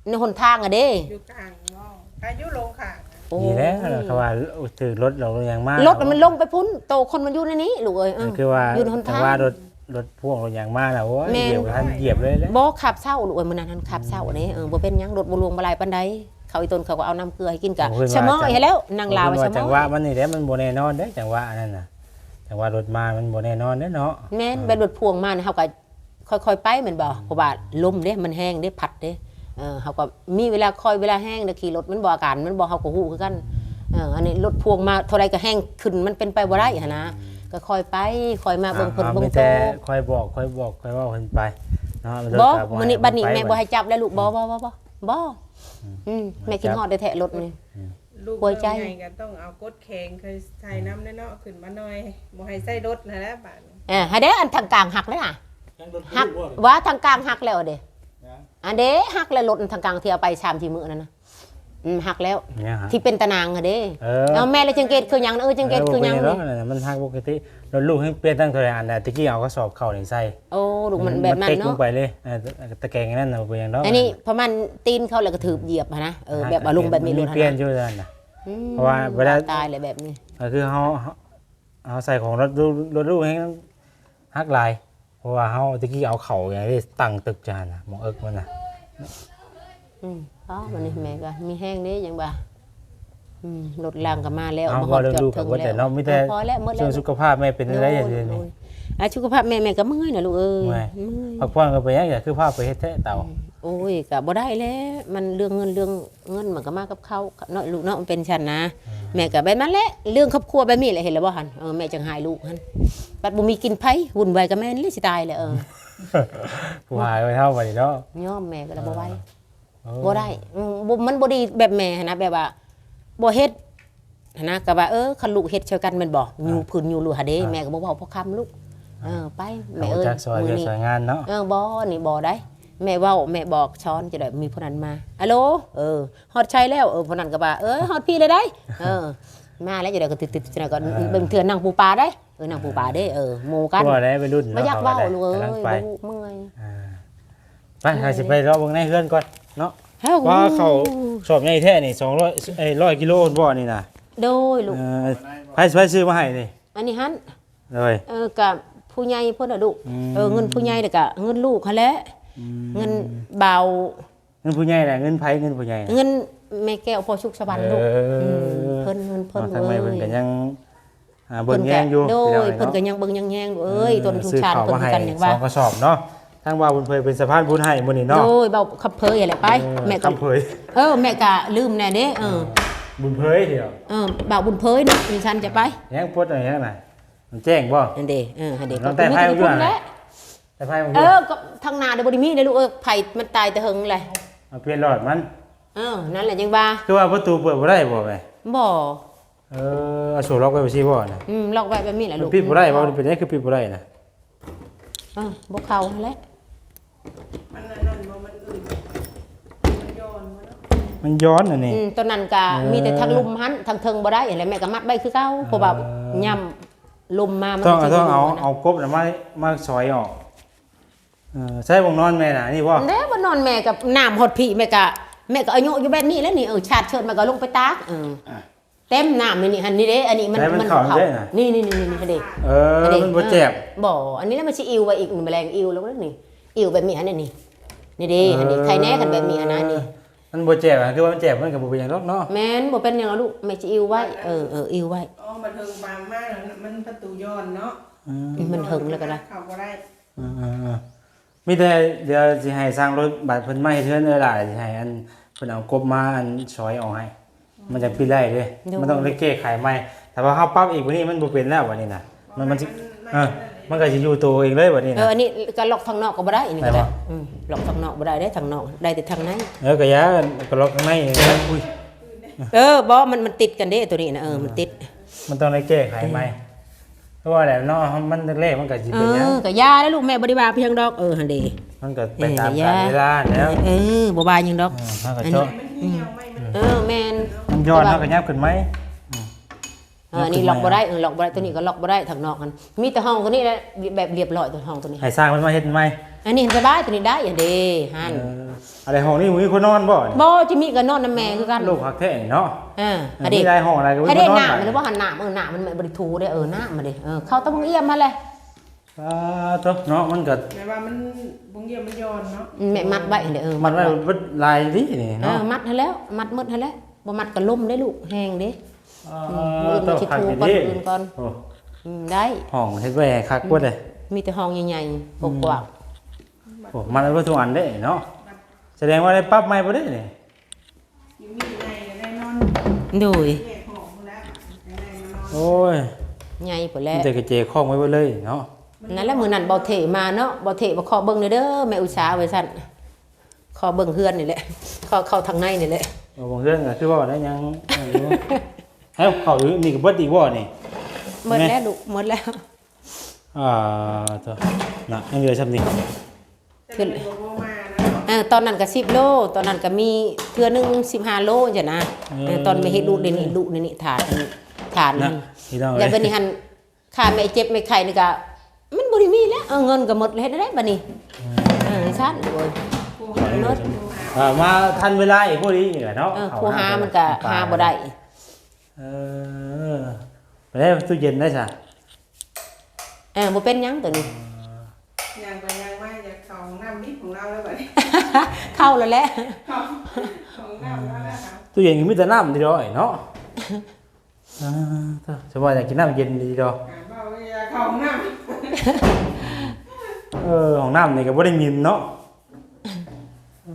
ໃນຫົນທາງອະເດ້ ຢູ່ກາງເນາະ ກະຢູ່ລົງຂ້າງ ໂອ້ຍ ນີ້ແຫຼະ ເຂົາວ່າຖືກລົດຫຼອກລົດຫຍັງມາ ລົດມັນລົງໄປພຸ້ນ ໂຕຄົນມັນຢູ່ໃນນີ້ລູກເອີຍ ເອີ ຄືວ່າຢູ່ໃນຫົນທາງ ແຕ່ວ່າລົດ ລົດພວງລົດຫຍັງມານະ ໂອ້ຍ ແມ່ນ ຢຽບບໍ່ທັນຢຽບເລີຍແຫຼະ ບໍ່ຂັບເຊົາລູກເອີຍ ມື້ນັ້ນຫັ້ນຂັບເຊົາເດ້ ເອີ ບໍ່ເປັນຫຍັງ ລົດບໍ່ລວງບໍ່ຫຼາຍປານໃດ ເຂົາອີ່ຕົນເຂົາກໍເອົານ້ຳເກືອໃຫ້ກິນ ກະສະເໝາະໃຫ້ແລ້ວ ນາງລາວວ່າສະເໝາະ ຈັງຫວະມັນນີ້ແຫຼະ ມັນບໍ່ແນ່ນອນເດ້ ຈັງຫວະອັນນັ້ນນະ ຈັງຫວະລົດມາມັນບໍ່ແນ່ນອນເດ້ເນາະ ແມ່ນ ແບບລົດພວງມາເຮົາກໍ ຄ່ອຍໆໄປແມ່ນບໍ່ ເພາະວ່າລົມເດ້ ມັນແຮງເດ້ ພັດເດ້ ເອີ ເຮົາກໍມີເວລາຄ່ອຍເວລາແຮງ ແລ້ວຂີ່ລົດມັນບໍ່ ອາການມັນບໍ່ ເຮົາກໍຮູ້ຄືກັນ ເອີ ອັນນີ້ລົດພວງມາເທົ່າໃດກໍແຮງຂຶ້ນ ມັນເປັນໄປບໍ່ໄດ້ຫັ້ນນະ. ກໍຄ່ອຍໄປຄ່ອຍມາ ເບິ່ງເພິ່ນເບິ່ງໂຕ. ຄ່ອຍບອກ ຄ່ອຍບອກ ຄ່ອຍເວົ້າເພິ່ນໄປເນາະ. ບໍ່ ມື້ນີ້ບັດນີ້ແມ່ບໍ່ໃຫ້ຈັບແລ້ວລູກ. ບໍ່ ບໍ່ ບໍ່ ບໍ່ ບໍ່. ອືມ ແມ່ຄິດຮອດແທ້ໆລົດນີ້. ອືມ ລູກເລີ່ມໃຫຍ່ກໍຕ້ອງເອົາກົດແຂງໃສ່ນຳແຫຼະເນາະ ຂຶ້ນມາໜ່ອຍ ບໍ່ໃຫ້ໃຊ້ລົດຫັ້ນແຫຼະບາດນີ້. ເອີ ຫັ້ນເດ້ ອັນທາງກາງຫັກແລ້ວນະ. ຫັກວ່າທາງກາງຫັກແລ້ວເດ້. ອັນເດ້ ຫັກແລ້ວ ລົດທາງກາງທີ່ເອົາໄປສາມສີ່ມື້ນັ້ນນະ. ອືມ ຫັກແລ້ວ ທີ່ເປັນຕາໜາງຫັ້ນເດ້. ເອີ ເອົາແມ່ລະຈັ່ງເກດຄືຫຍັງ? ເອີ ຈັ່ງເກດຄືຫຍັງ? ມັນຫັກປົກກະຕິ. ລົດລູກແຮງປ່ຽນຕັ້ງເທົ່າໃດອັນນະ ແຕ່ກີ້ເອົາກະສອບເຂົ້ານີ້ໃສ່. ໂອ້ ລູກມັນແບບນັ້ນເນາະ. ມັນເຕັກລົງໄປເລີຍ. ເອີ ຕະແກງນັ້ນນະ ບໍ່ເປັນຫຍັງດອກ. ອັນນີ້ປະມານຕີນເຂົາແລ້ວກະຖືບຢຽບຫັ້ນນະ. ເອີ ແບບວ່າລົງແບບນີ້ໂລດຫັ້ນນະ. ປ່ຽນຢູ່ນັ້ນນະ. ອືມ ເພາະວ່າເວລາຕາຍແລ້ວແບບນີ້ ກໍຄືເຮົາ ເຮົາໃສ່ຂອງລົດລູກ ລົດລູກແຮງຫັກຫຼາຍ. ເພາະວ່າເຮົາແຕ່ກີ້ເອົາເຂົ້າຫຍັງເດ້ ຕັ້ງຕຶກຈານນະ ໝ່ອງເອິກມັນນະ. ອືມ ອໍ ບັດນີ້ແມ່ກໍມີແຮງເດ້ ຫຍັງວ່າ. ອືມ ລົດລາງກໍມາແລ້ວ ມາຮອດຈອດເຖິງແລ້ວ. ມີແຕ່ ພໍແລ້ວ ໝົດແລ້ວ. ສຸຂະພາບແມ່ເປັນຈັ່ງໃດດຽວນີ້? ອາ ສຸຂະພາບແມ່ ແມ່ກໍເມື່ອຍນະລູກເອີຍ. ເມື່ອຍ ພັກຜ່ອນກໍເປັນຫຍັງ ຄືພາໄປເຮັດແທ້ເຕົາ. ອືມ ໂອ້ຍ ກໍບໍ່ໄດ້ແຫຼະ ມັນເລື່ອງເງິນເລື່ອງ ເງິນມັນກໍມາກັບເຂົ້າເນາະລູກເນາະ ມັນເປັນຊັ້ນນະ. ແມ່ກໍແບບນັ້ນແຫຼະ ເລື່ອງຄອບຄົວແບບນີ້ແຫຼະ ເຫັນແລ້ວບໍ່ຫັ້ນ. ເອີ ແມ່ຈັ່ງໃຫ້ລູກຫັ້ນ ບັດບໍ່ມີກິນໃຜວຸ່ນວາຍກັບແມ່ນີ້ແຫຼະ ຊິຕາຍແລ້ວ. ເອີ ຜູ້ຫາຍໄວ້ເຮົາບັດນີ້ເນາະ. ຍອມແມ່ກໍລະບໍ່ໄຫວ. ເອີ ບໍ່ໄດ້. ອືມ ບໍ່ ມັນບໍ່ດີແບບແມ່ຫັ້ນນະ ແບບວ່າບໍ່ເຮັດຫັ້ນນະ ກໍວ່າ ເອີ ຄັນລູກເຮັດຊ່ອຍກັນແມ່ນບໍ່? ຍູ້ພື້ນຍູ້ລົດຫັ້ນເດ້. ແມ່ກໍບໍ່ເວົ້າພໍຄຳລູກ. ເອີ ໄປແມ່ເອີຍ ມື້ນີ້ຊ່ອຍງານເນາະ. ເອີ ບໍ່ ນີ້ບໍ່ໄດ້. ແມ່ເວົ້າແມ່ບອກສອນ ຈະໄດ້ມີຜູ້ນັ້ນມາ ອາໂລ ເອີ ຮອດໃສແລ້ວ? ເອີ ຜູ້ນັ້ນກໍວ່າ ເອີ ຮອດພີ້ແລ້ວໃດ໋. ເອີ ມາແລ້ວ ຈະໄດ້ກໍຕຶດໆ ຈັ່ງໃດກໍ ເອີ ບາງເທື່ອນັ່ງປູປາໄດ໋. ເອີ ນັ່ງປູປາເດ້. ເອີ ໝູ່ກັນ ບໍ່ຢາກເວົ້າລູກເອີຍ ເມື່ອຍ. ອ່າ ໄປ ເຮົາຊິໄປເລາະເບິ່ງໃນເຮືອນກ່ອນເນາະ. ວ່າເຂົ້າສອບໃຫຍ່ແທ້ນີ້ ສອງຮ້ອຍ ເອີຍ ຮ້ອຍກິໂລພຸ້ນບໍ່ນີ້ນະ? ໂດຍລູກ. ເອີ ໃຜ ໃຜຊື້ມາໃຫ້ນີ້? ອັນນີ້ຫັ້ນ ໂດຍ ເອີ ກະຜູ້ໃຫຍ່ພຸ້ນລະລູກ. ອືມ ເອີ ເງິນຜູ້ໃຫຍ່ ແລ້ວກະເງິນລູກຫັ້ນແຫຼະ. ອືມ ເງິນບ່າວ ເງິນຜູ້ໃຫຍ່ແຫຼະ. ເງິນໃຜເງິນຜູ້ໃຫຍ່? ເງິນແມ່ແກ້ວພໍ່ສຸກສະຫວັນລູກ. ເອີ ອືມ ເພິ່ນ ເງິນເພິ່ນ. ທາງແມ່ເພິ່ນກໍຍັງ ເອີ ເບິ່ງແຍງຢູ່. ໂດຍ ເພິ່ນກໍຍັງເບິ່ງຍັງແຍງຢູ່. ເອີຍ ຕົ້ນທຸງຊານເພິ່ນຄືກັນ ຍັງວ່າ ສອງກະສອບເນາະ. ທາງບ່າວບຸນເຜີຍເປັນສະພານບຸນໃຫ້ມື້ນີ້ເນາະ. ໂດຍ ບ່າວຄຳເຜີຍແຫຼະໄປ. ແມ່ກໍ ເອີ ແມ່ກໍລືມແນ່ເດ້. ເອີ ບຸນເຜີຍດຽວ. ເອີ ບ່າວບຸນເຜີຍເນາະ ມີຊັ້ນຈະໄປ ຍັງປົດຫຍັງນະ? ມັນແຈ້ງບໍ່? ຫັ້ນເດ້. ເອີ ຫັ້ນເດ້. ແຕ່ໄຟຢູ່ຫັ້ນແຫຼະ ແຕ່ໄຟຢູ່. ເອີ ກໍທາງໜ້າເດ້ບໍ່ໄດ້ມີເດ້ລູກເອີຍ ໄຟມັນຕາຍແຕ່ເຫິງແຫຼະ. ມາປ່ຽນຫຼອດມັນ. ເອີ ນັ້ນແຫຼະຈັ່ງວ່າ. ຄືວ່າປະຕູເປີດບໍ່ໄດ້ບໍ່ແມ່? ບໍ່. ເອີ ເອົາໂສ້ລັອກໄວ້ຈັ່ງຊີ້ບໍ່ນະ? ອືມ ລັອກໄວ້ແບບນີ້ແຫຼະລູກ. ມັນປິດບໍ່ໄດ້ບໍ່? ມັນເປັນຫຍັງຄືປິດບໍ່ໄດ້ນະ? ເອີ ບໍ່ເຂົ້າຫັ້ນແຫຼະ. ມັນອັນນັ້ນບໍ່? ມັນອຶດ ມັນຍ້ອນບໍ່ເນາະ? ມັນຍ້ອນອັນນີ້. ອືມ ຕອນນັ້ນກະ ເອີ ມີແຕ່ທາງລຸ່ມຫັ້ນ ທາງເທິງບໍ່ໄດ້ຫັ້ນແຫຼະ. ແມ່ກໍມັດໄວ້ຄືເກົ່າ ເອີ ເພາະວ່າຍາມລົມມາ ມັນ ຕ້ອງ ຕ້ອງເອົາ ເອົາກົບນະ ມາ ມາຊອຍອອກ. ເອີ ໃຊ້ບ່ອນນອນແມ່ນະ ນີ້ບໍ່? ເດ້ ບ່ອນນອນແມ່ກໍນ້ຳຮອດພີ້ ແມ່ກໍ ແມ່ກໍອາຍຸຢູ່ແບບນີ້ແຫຼະນີ້. ເອີ ຊາດເຊີດ ແມ່ກໍລົງໄປຕາກ. ເອີ ເຕັມນ້ຳນີ້ ນີ້ຫັ້ນ ນີ້ເດ້. ອັນນີ້ມັນ ມັນເຂົ້າ ນີ້ ນີ້ ນີ້ ຫັ້ນເດ້. ເອີ ມັນບໍ່ແຈບ. ບໍ່ ອັນນີ້ລະມັນຊິອີ່ວໄວ້ອີກ ແມງອີ່ວແລ້ວນີ້ ອີ່ວແບບນີ້ຫັ້ນນີ້. ນີ້ເດ້ ຫັ້ນນີ້ ເອີ ໄຄແນ່ຄັນແບບນີ້ຫັ້ນນະນີ້. ມັນບໍ່ແຈບ ຄືວ່າມັນແຈບມັນກໍບໍ່ເປັນຫຍັງດອກເນາະ. ແມ່ນ ບໍ່ເປັນຫຍັງດອກລູກ ແມ່ຊິອີ່ວໄວ້. ເອີ ເອີ ອີ່ວໄວ້. ອໍ ມັນເຖິງບາງມາກ ມັນປະຕູຍ້ອນເນາະ. ອືມ ມັນເຖິງແລ້ວກໍໄດ້ ເຂົ້າບໍ່ໄດ້. ເອີ ເອີ ເອີ ມີແຕ່ດຽວຊິໃຫ້ຊ່າງລົດ ບາດເພິ່ນມາເຮັດເຮືອນເອື້ອຍຫຼ້າ ຊິໃຫ້ອັນເພິ່ນເອົາກົບມາອັນຊອຍອອກໃຫ້ ມັນຈັ່ງປິດໄດ້ເດ້. ໂດຍ ມັນຕ້ອງໄດ້ແກ້ໄຂໃໝ່. ຖ້າວ່າເຮົາປັບອີກບັດນີ້ ມັນບໍ່ເປັນແລ້ວບັດນີ້ນະ. ມັນ ມັນຊິ ເອີ ມັນກໍຊິຢູ່ໂຕເອງເລີຍບັດນີ້ນະ. ເອີ ອັນນີ້ກໍລັອກທາງນອກກໍບໍ່ໄດ້ ອັນນີ້ກໍໄດ້. ອືມ ລັອກທາງນອກບໍ່ໄດ້ເດ້ ທາງນອກໄດ້ແຕ່ທາງໃນ. ເອີ ກໍຢ່າ ກໍລັອກທາງໃນ. ອຸ້ຍ ເອີ ບໍ່ ມັນ ມັນຕິດກັນເດ້ ໂຕນີ້ນະ. ເອີ ມັນຕິດ ມັນຕ້ອງໄດ້ແກ້ໄຂໃໝ່. ເອີ ຄືວ່າແຫຼະເນາະ ມັນແລກໆ ມັນກໍຊິເປັນຫຍັງ. ເອີ ກໍຢ່າແລ້ວລູກ ແມ່ບໍ່ໄດ້ວ່າພຽງດອກ. ເອີ ຫັ້ນເດ້ ມັນກໍໄປຕາມການເວລາແລ້ວ. ເອີ ບໍ່ວ່າຫຍັງດອກ. ເອີ ເຮົາກໍເຈາະ ເອີ ແມ່ນ ມັນຍ້ອນ ເຮົາກໍຫຍັບຂຶ້ນໃໝ່. ເອີ ອັນນີ້ລັອກບໍ່ໄດ້. ເອີ ລັອກບໍ່ໄດ້ ໂຕນີ້ກໍລັອກບໍ່ໄດ້ ທາງນອກຫັ້ນ. ມີແຕ່ຫ້ອງໂຕນີ້ແຫຼະ ແບບລຽບລ້ອຍ ໂຕຫ້ອງໂຕນີ້ ໃຫ້ຊ່າງເພິ່ນມາເຮັດໃໝ່. ອັນນີ້ສະບາຍ ໂຕນີ້ໄດ້ ອັນເດ້ ຫັ້ນ. ເອີ ອັນໃດຫ້ອງນີ້ມີຄົນນອນບໍ່? ບໍ່ ຈະມີກໍນອນນຳແມ່ຄືກັນ. ໂລກຄັກແທ້ເນາະ. ເອີ ອັນນີ້ໄດ້ຫ້ອງໃດກໍມີຄົນນອນ. ນ້ຳມັນບໍ່ ຫັ້ນນ້ຳ ເອີ ນ້ຳມັນບໍ່ໄດ້ຖູເດ້. ເອີ ນ້ຳມັນເດ້ ເອີ ເຂົ້າແຕ່ບ່ອງອຽມຫັ້ນແຫຼະ. ອ່າ ໂຕເນາະ ມັນກໍ ແມ່ວ່າມັນບ່ອງອຽມມັນຍ້ອນເນາະ. ອືມ ແມ່ມັດໄວ້ຫັ້ນເດ້. ເອີ ມັດໄວ້ ມັດໄວ້ເບິດຫຼາຍນີ້ເນາະ. ເອີ ມັດຫັ້ນແຫຼະ ມັດໝົດຫັ້ນແຫຼະ. ບໍ່ມັດກໍລົມເດ້ລູກ ແຮງເດ້. ອ່າ ອືມ ມື້ອື່ນຊິຖູກ່ອນ ມື້ອື່ນກ່ອນ. ໂອ້ ອືມ ໄດ້ ຫ້ອງເຮັດໄວ້ໃຫ້ຄັກໂພດເດ້. ອືມ ມີແຕ່ຫ້ອງໃຫຍ່ໆ ອືມ ກວ້າງ. ໂອ້ ມັດໄວ້ເບິດທຸກອັນເດ້ເນາະ. ສະແດງວ່າໄດ້ປັບໃໝ່ບໍ່ເດ້ນີ້? ມີໃຫຍ່ແນ່ນອນ. ໂດຍ ແຍກຫ້ອງ ໂອ້ຍ ໃຫຍ່ພຸ້ນແຫຼະ ມີແຕ່ກະແຈຄ້ອງໄວ້ເບິດເລີຍເນາະ. ນັ້ນແຫຼະ ມື້ນັ້ນເບົາເທມາເນາະ ເບົາເທວ່າຂໍເບິ່ງແດ່ເດີແມ່ອຸດສາ ວ່າຊັ້ນ. ຂໍເບິ່ງເຮືອນນີ້ແຫຼະ ຂໍເຂົ້າທາງໃນນີ້ແຫຼະ. ເອົາເບິ່ງເຮືອນກໍຄືເວົ້າໄດ້ຍັງ ເອົາເຂົ້ານີ້ກໍເບິດອີກບໍ່ນີ້? ໝົດແລ້ວລູກ ໝົດແລ້ວ. ອ່າ ໂທ້ ນະ ຍັງເຫຼືອຊ່ຳນີ້ ຄື ເອີ ຕອນນັ້ນກໍສິບໂລ ຕອນນັ້ນກໍມີເທື່ອໜຶ່ງສິບຫ້າໂລຈັ່ງຊີ້ນະ. ເອີ ເອີ ຕອນແມ່ເຮັດລູກເດນີ້ ລູກເດນີ້ ຖານ ຖານ ນະ ພີ່ນ້ອງເອີຍ ແລ້ວບັດນີ້ຫັ້ນ ຄ່າແມ່ເຈັບແມ່ໄຂ້ນີ້ກໍມັນບໍ່ໄດ້ມີແລ້ວ ເອົາເງິນກໍໝົດ ເຮັດແນວໃດບັດນີ້? ເອີ ຊັ້ນໂອ້ຍ ໝົດ ເອີ ມາທັນເວລາອີກພໍດີນີ້ແຫຼະເນາະ. ເອີ ຜູ້ຫາມັນກໍຫາບໍ່ໄດ້. ເອີ ໄປໄດ້ຕູ້ເຢັນໄດ້ຊະ. ເອີ ບໍ່ເປັນຫຍັງໂຕນີ້ ຍ່າງໄປຍ່າງມາ ຢາກເຂົ້າຫ້ອງນ້ຳນີ້ຂອງລາວແລ້ວບັດນີ້ ເຂົ້າແລ້ວແຫຼະ ເຂົ້າຫ້ອງນ້ຳລາວແລ້ວ. ຕູ້ເຢັນກໍມີແຕ່ນ້ຳຕິດອຍເນາະ. ອ່າ ໂທ້ ສະບາຍ ຢາກກິນນ້ຳເຢັນດີດອກ ເວົ້າວ່າຢາກເຂົ້າຫ້ອງນ້ຳ. ເອີ ຫ້ອງນ້ຳນີ້ກໍບໍ່ໄດ້ໝິ່ນເນາະ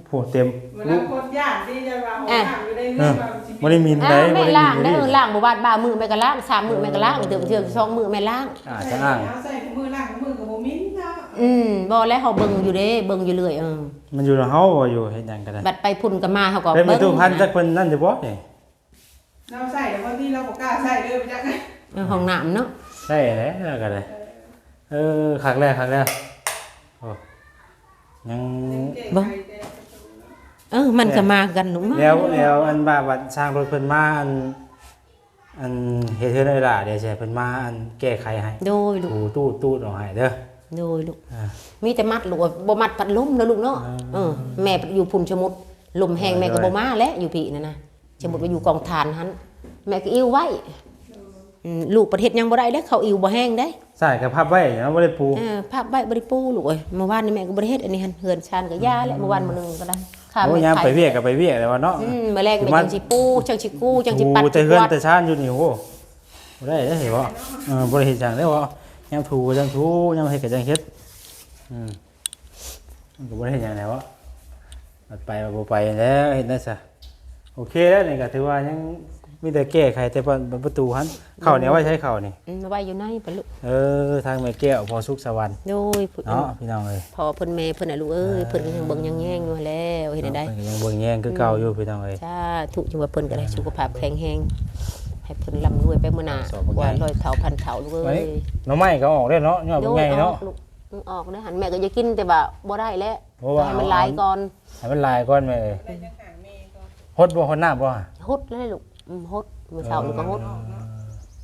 ໂພດເຕັມ ເວລາຄົນຢ້ານທີ່ຈະວ່າຫ້ອງນ້ຳຢູ່ໃນເຮືອນ ເອີ ບໍ່ໄດ້ໝິ່ນໃດ໋ ບໍ່ໄດ້ໝິ່ນ ແມ່ລ້າງເດີ ລ້າງບໍ່ບາດບາມື້ແມ່ກໍລ້າງ ສາມມື້ແມ່ກໍລ້າງ ເທື່ອສອງມື້ແມ່ລ້າງ. ອ່າ ຈະອ້າງ ເຮົາໃຊ້ຄູ່ມື້ລ້າງຄູ່ມື້ກໍບໍ່ໝິ່ນເນາະ. ອືມ ບໍ່ແລ້ວ ເຮົາເບິ່ງຢູ່ເດ້ ເບິ່ງຢູ່ເລື້ອຍ. ເອີ ມັນຢູ່ນຳເຮົາບໍ່ ຢູ່ເຮັດຫຍັງກໍໄດ້ ບັດໄປພຸ້ນກໍມາ ເຮົາກໍເບິ່ງ. ແມ່ຕູ້ພັນຈັກເພິ່ນນັ້ນຢູ່ບໍ່ນີ້? ລາວໃຊ້ແລ້ວ ບາງທີລາວບໍ່ກ້າໃຊ້ເລີຍ ໄປຈັກ. ເອີ ຫ້ອງນ້ຳເນາະ ໃຊ້ແລ້ວກໍໄດ້. ເອີ ເອີ ຄັກແລ້ວ ຄັກແລ້ວ. ໂອ້ ຍັງ ເບິ່ງ ເອີ ມັນກໍມາຄືກັນລູກ ມາ ແລ້ວ ແລ້ວອັນວ່າບັດຊ່າງລົດເພິ່ນມາ ອັນ ອັນເຮັດເຮືອນເອື້ອຍຫຼ້າ ດຽວຊິໃຫ້ເພິ່ນມາ ອັນແກ້ໄຂໃຫ້. ໂດຍລູກ ຕູຕູດໆອອກໃຫ້ເດີ. ໂດຍລູກ ອ່າ ມີແຕ່ມັດລູກ ບໍ່ມັດພັດລົມເນາະລູກເນາະ. ເອີ ເອີ ແມ່ຢູ່ພຸ້ນ ສົມມຸດລົມແຮງ ແມ່ກໍບໍ່ມາແຫຼະ ຢູ່ພີ້ນັ້ນນະ. ສົມມຸດວ່າຢູ່ກອງຖ່ານຫັ້ນ ແມ່ກໍອີ່ວໄວ້. ອືມ ລູກປະເທດຍັງບໍ່ໄດ້ເດ້ ເຂົາອີ່ວບໍ່ແຮງເດ້. ສາຍກໍພັບໄວ້ເນາະ ບໍ່ໄດ້ປູ. ເອີ ພັບໄວ້ ບໍ່ໄດ້ປູລູກເອີຍ. ເມື່ອວານນີ້ແມ່ກໍບໍ່ໄດ້ເຮັດອັນນີ້ຫັ້ນ ເຮືອນຊານກໍຢ່າແຫຼະ. ເມື່ອວານມື້ໜຶ່ງກໍໄດ້ ຂ້າມແມ່ໄປ ໄປວຽກກໍໄປວຽກແລ້ວເນາະ. ອືມ ມື້ແລງແມ່ຈັ່ງຊິປູ ຈັ່ງຊິກູ ຈັ່ງຊິປັດ ແຕ່ເຮືອນແຕ່ຊານຢູ່ນີ້ ໂອ້ ບໍ່ໄດ້ເດ້ ເຫັນບໍ່? ເອີ ບໍ່ໄດ້ເຮັດຫຍັງເດ້ ຍາມຖູກໍຈັ່ງຖູ ຍາມເຮັດກໍຈັ່ງເຮັດ. ອືມ ມັນກໍບໍ່ໄດ້ເຮັດຫຍັງແລ້ວ ບັດໄປວ່າບໍ່ໄປແລ້ວ ເຮັດໄດ້ຊະ. ໂອເຄແລ້ວ ນີ້ກໍຖືວ່າຍັງມີແຕ່ແກ້ໄຂແຕ່ປະ ປະຕູຫັ້ນ. ເຂົ້ານີ້ເອົາໄວ້ໃສເຂົ້ານີ້? ອືມ ເອົາໄວ້ຢູ່ໃນປະລູກ. ເອີ ທາງແມ່ແກ້ວ ພໍ່ສຸກສະຫວັນ ໂດຍ ເນາະ ພີ່ນ້ອງເອີຍ. ພໍ່ເພິ່ນແມ່ເພິ່ນນະລູກເອີຍ ເອີ ເພິ່ນກໍຍັງເບິ່ງຍັງແຍງຢູ່ຫັ້ນແຫຼະ ເຮັດແນວໃດ ເພິ່ນກໍຍັງເບິ່ງແຍງຄືເກົ່າຢູ່ ພີ່ນ້ອງເອີຍ. ສາທຸ ຈັ່ງວ່າເພິ່ນກໍໄດ້ສຸຂະພາບແຂງແຮງ ໃຫ້ເພິ່ນລ່ຳລວຍໄປມື້ໜ້າ ກວ່າຮ້ອຍເທົ່າພັນເທົ່າລູກເອີຍ. ໜໍ່ໄມ້ກໍອອກແລ້ວເນາະ ຍອດບັກໃຫຍ່ເນາະ. ອອກລູກ ອອກເດ້ຫັ້ນ ແມ່ກໍຢາກກິນ ແຕ່ວ່າບໍ່ໄດ້ແລ້ວ ເພາະວ່າໃຫ້ມັນຫຼາຍກ່ອນ ໃຫ້ມັນຫຼາຍກ່ອນແມ່ເອີຍ. ຫົດບໍ່ ຫົດນ້ຳບໍ່? ຫົດແລ້ວລູກ ອືມ ຫົດ ມື້ເຊົ້ານີ້ກໍຫົດ. ເອີ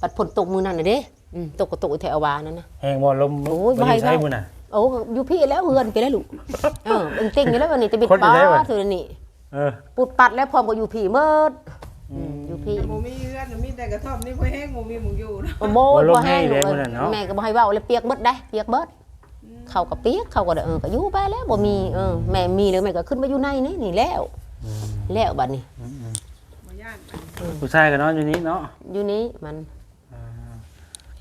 ບັດຝົນຕົກມື້ນັ້ນນະເດ້ ອືມ ຕົກກໍຕົກຢູ່ແຖວອາວານັ້ນນະ. ແຮງບໍ່ລົມ? ໂອ້ຍ ບໍ່ໃຫ້ເວົ້າ. ໂອ້ ຢູ່ພີ້ແລ້ວ ເຮືອນພີ້ແລ້ວລູກ. ເອີ ເປັນຕິ່ງຢູ່ແລ້ວ ອັນນີ້ແຕ່ເບັດປາເທື່ອນີ້. ເອີ ປຸດປັດແລ້ວ ພ້ອມກໍຢູ່ພີ້ໝົດ. ອືມ ອືມ ຢູ່ພີ້ ບໍ່ມີເຮືອນ ມີແຕ່ກະທ່ອມນີ້ ບໍ່ແຮງ ບໍ່ມີໝ່ອງຢູ່ເນາະ. ບໍ່ ບໍ່ແຮງລູກເອີຍ ແມ່ກໍບໍ່ໃຫ້ເວົ້າແລ້ວ ປຽກໝົດໄດ໋ ປຽກເບິດ. ເຂົ້າກໍປຽກ ເຂົ້າກໍໄດ້ ເອີ ກໍຢູ່ໄປແລ້ວ ບໍ່ມີ. ເອີ ແມ່ມີແລ້ວ ແມ່ກໍຂຶ້ນມາຢູ່ໃນນີ້ ນີ້ແລ້ວ. ອືມ ແລ້ວບັດນີ້ ອືມໆ ບໍ່ຢ້ານ. ອືມ ຜູ້ຊາຍກໍນອນຢູ່ນີ້ເນາະ ຢູ່ນີ້ມັນ. ອ່າ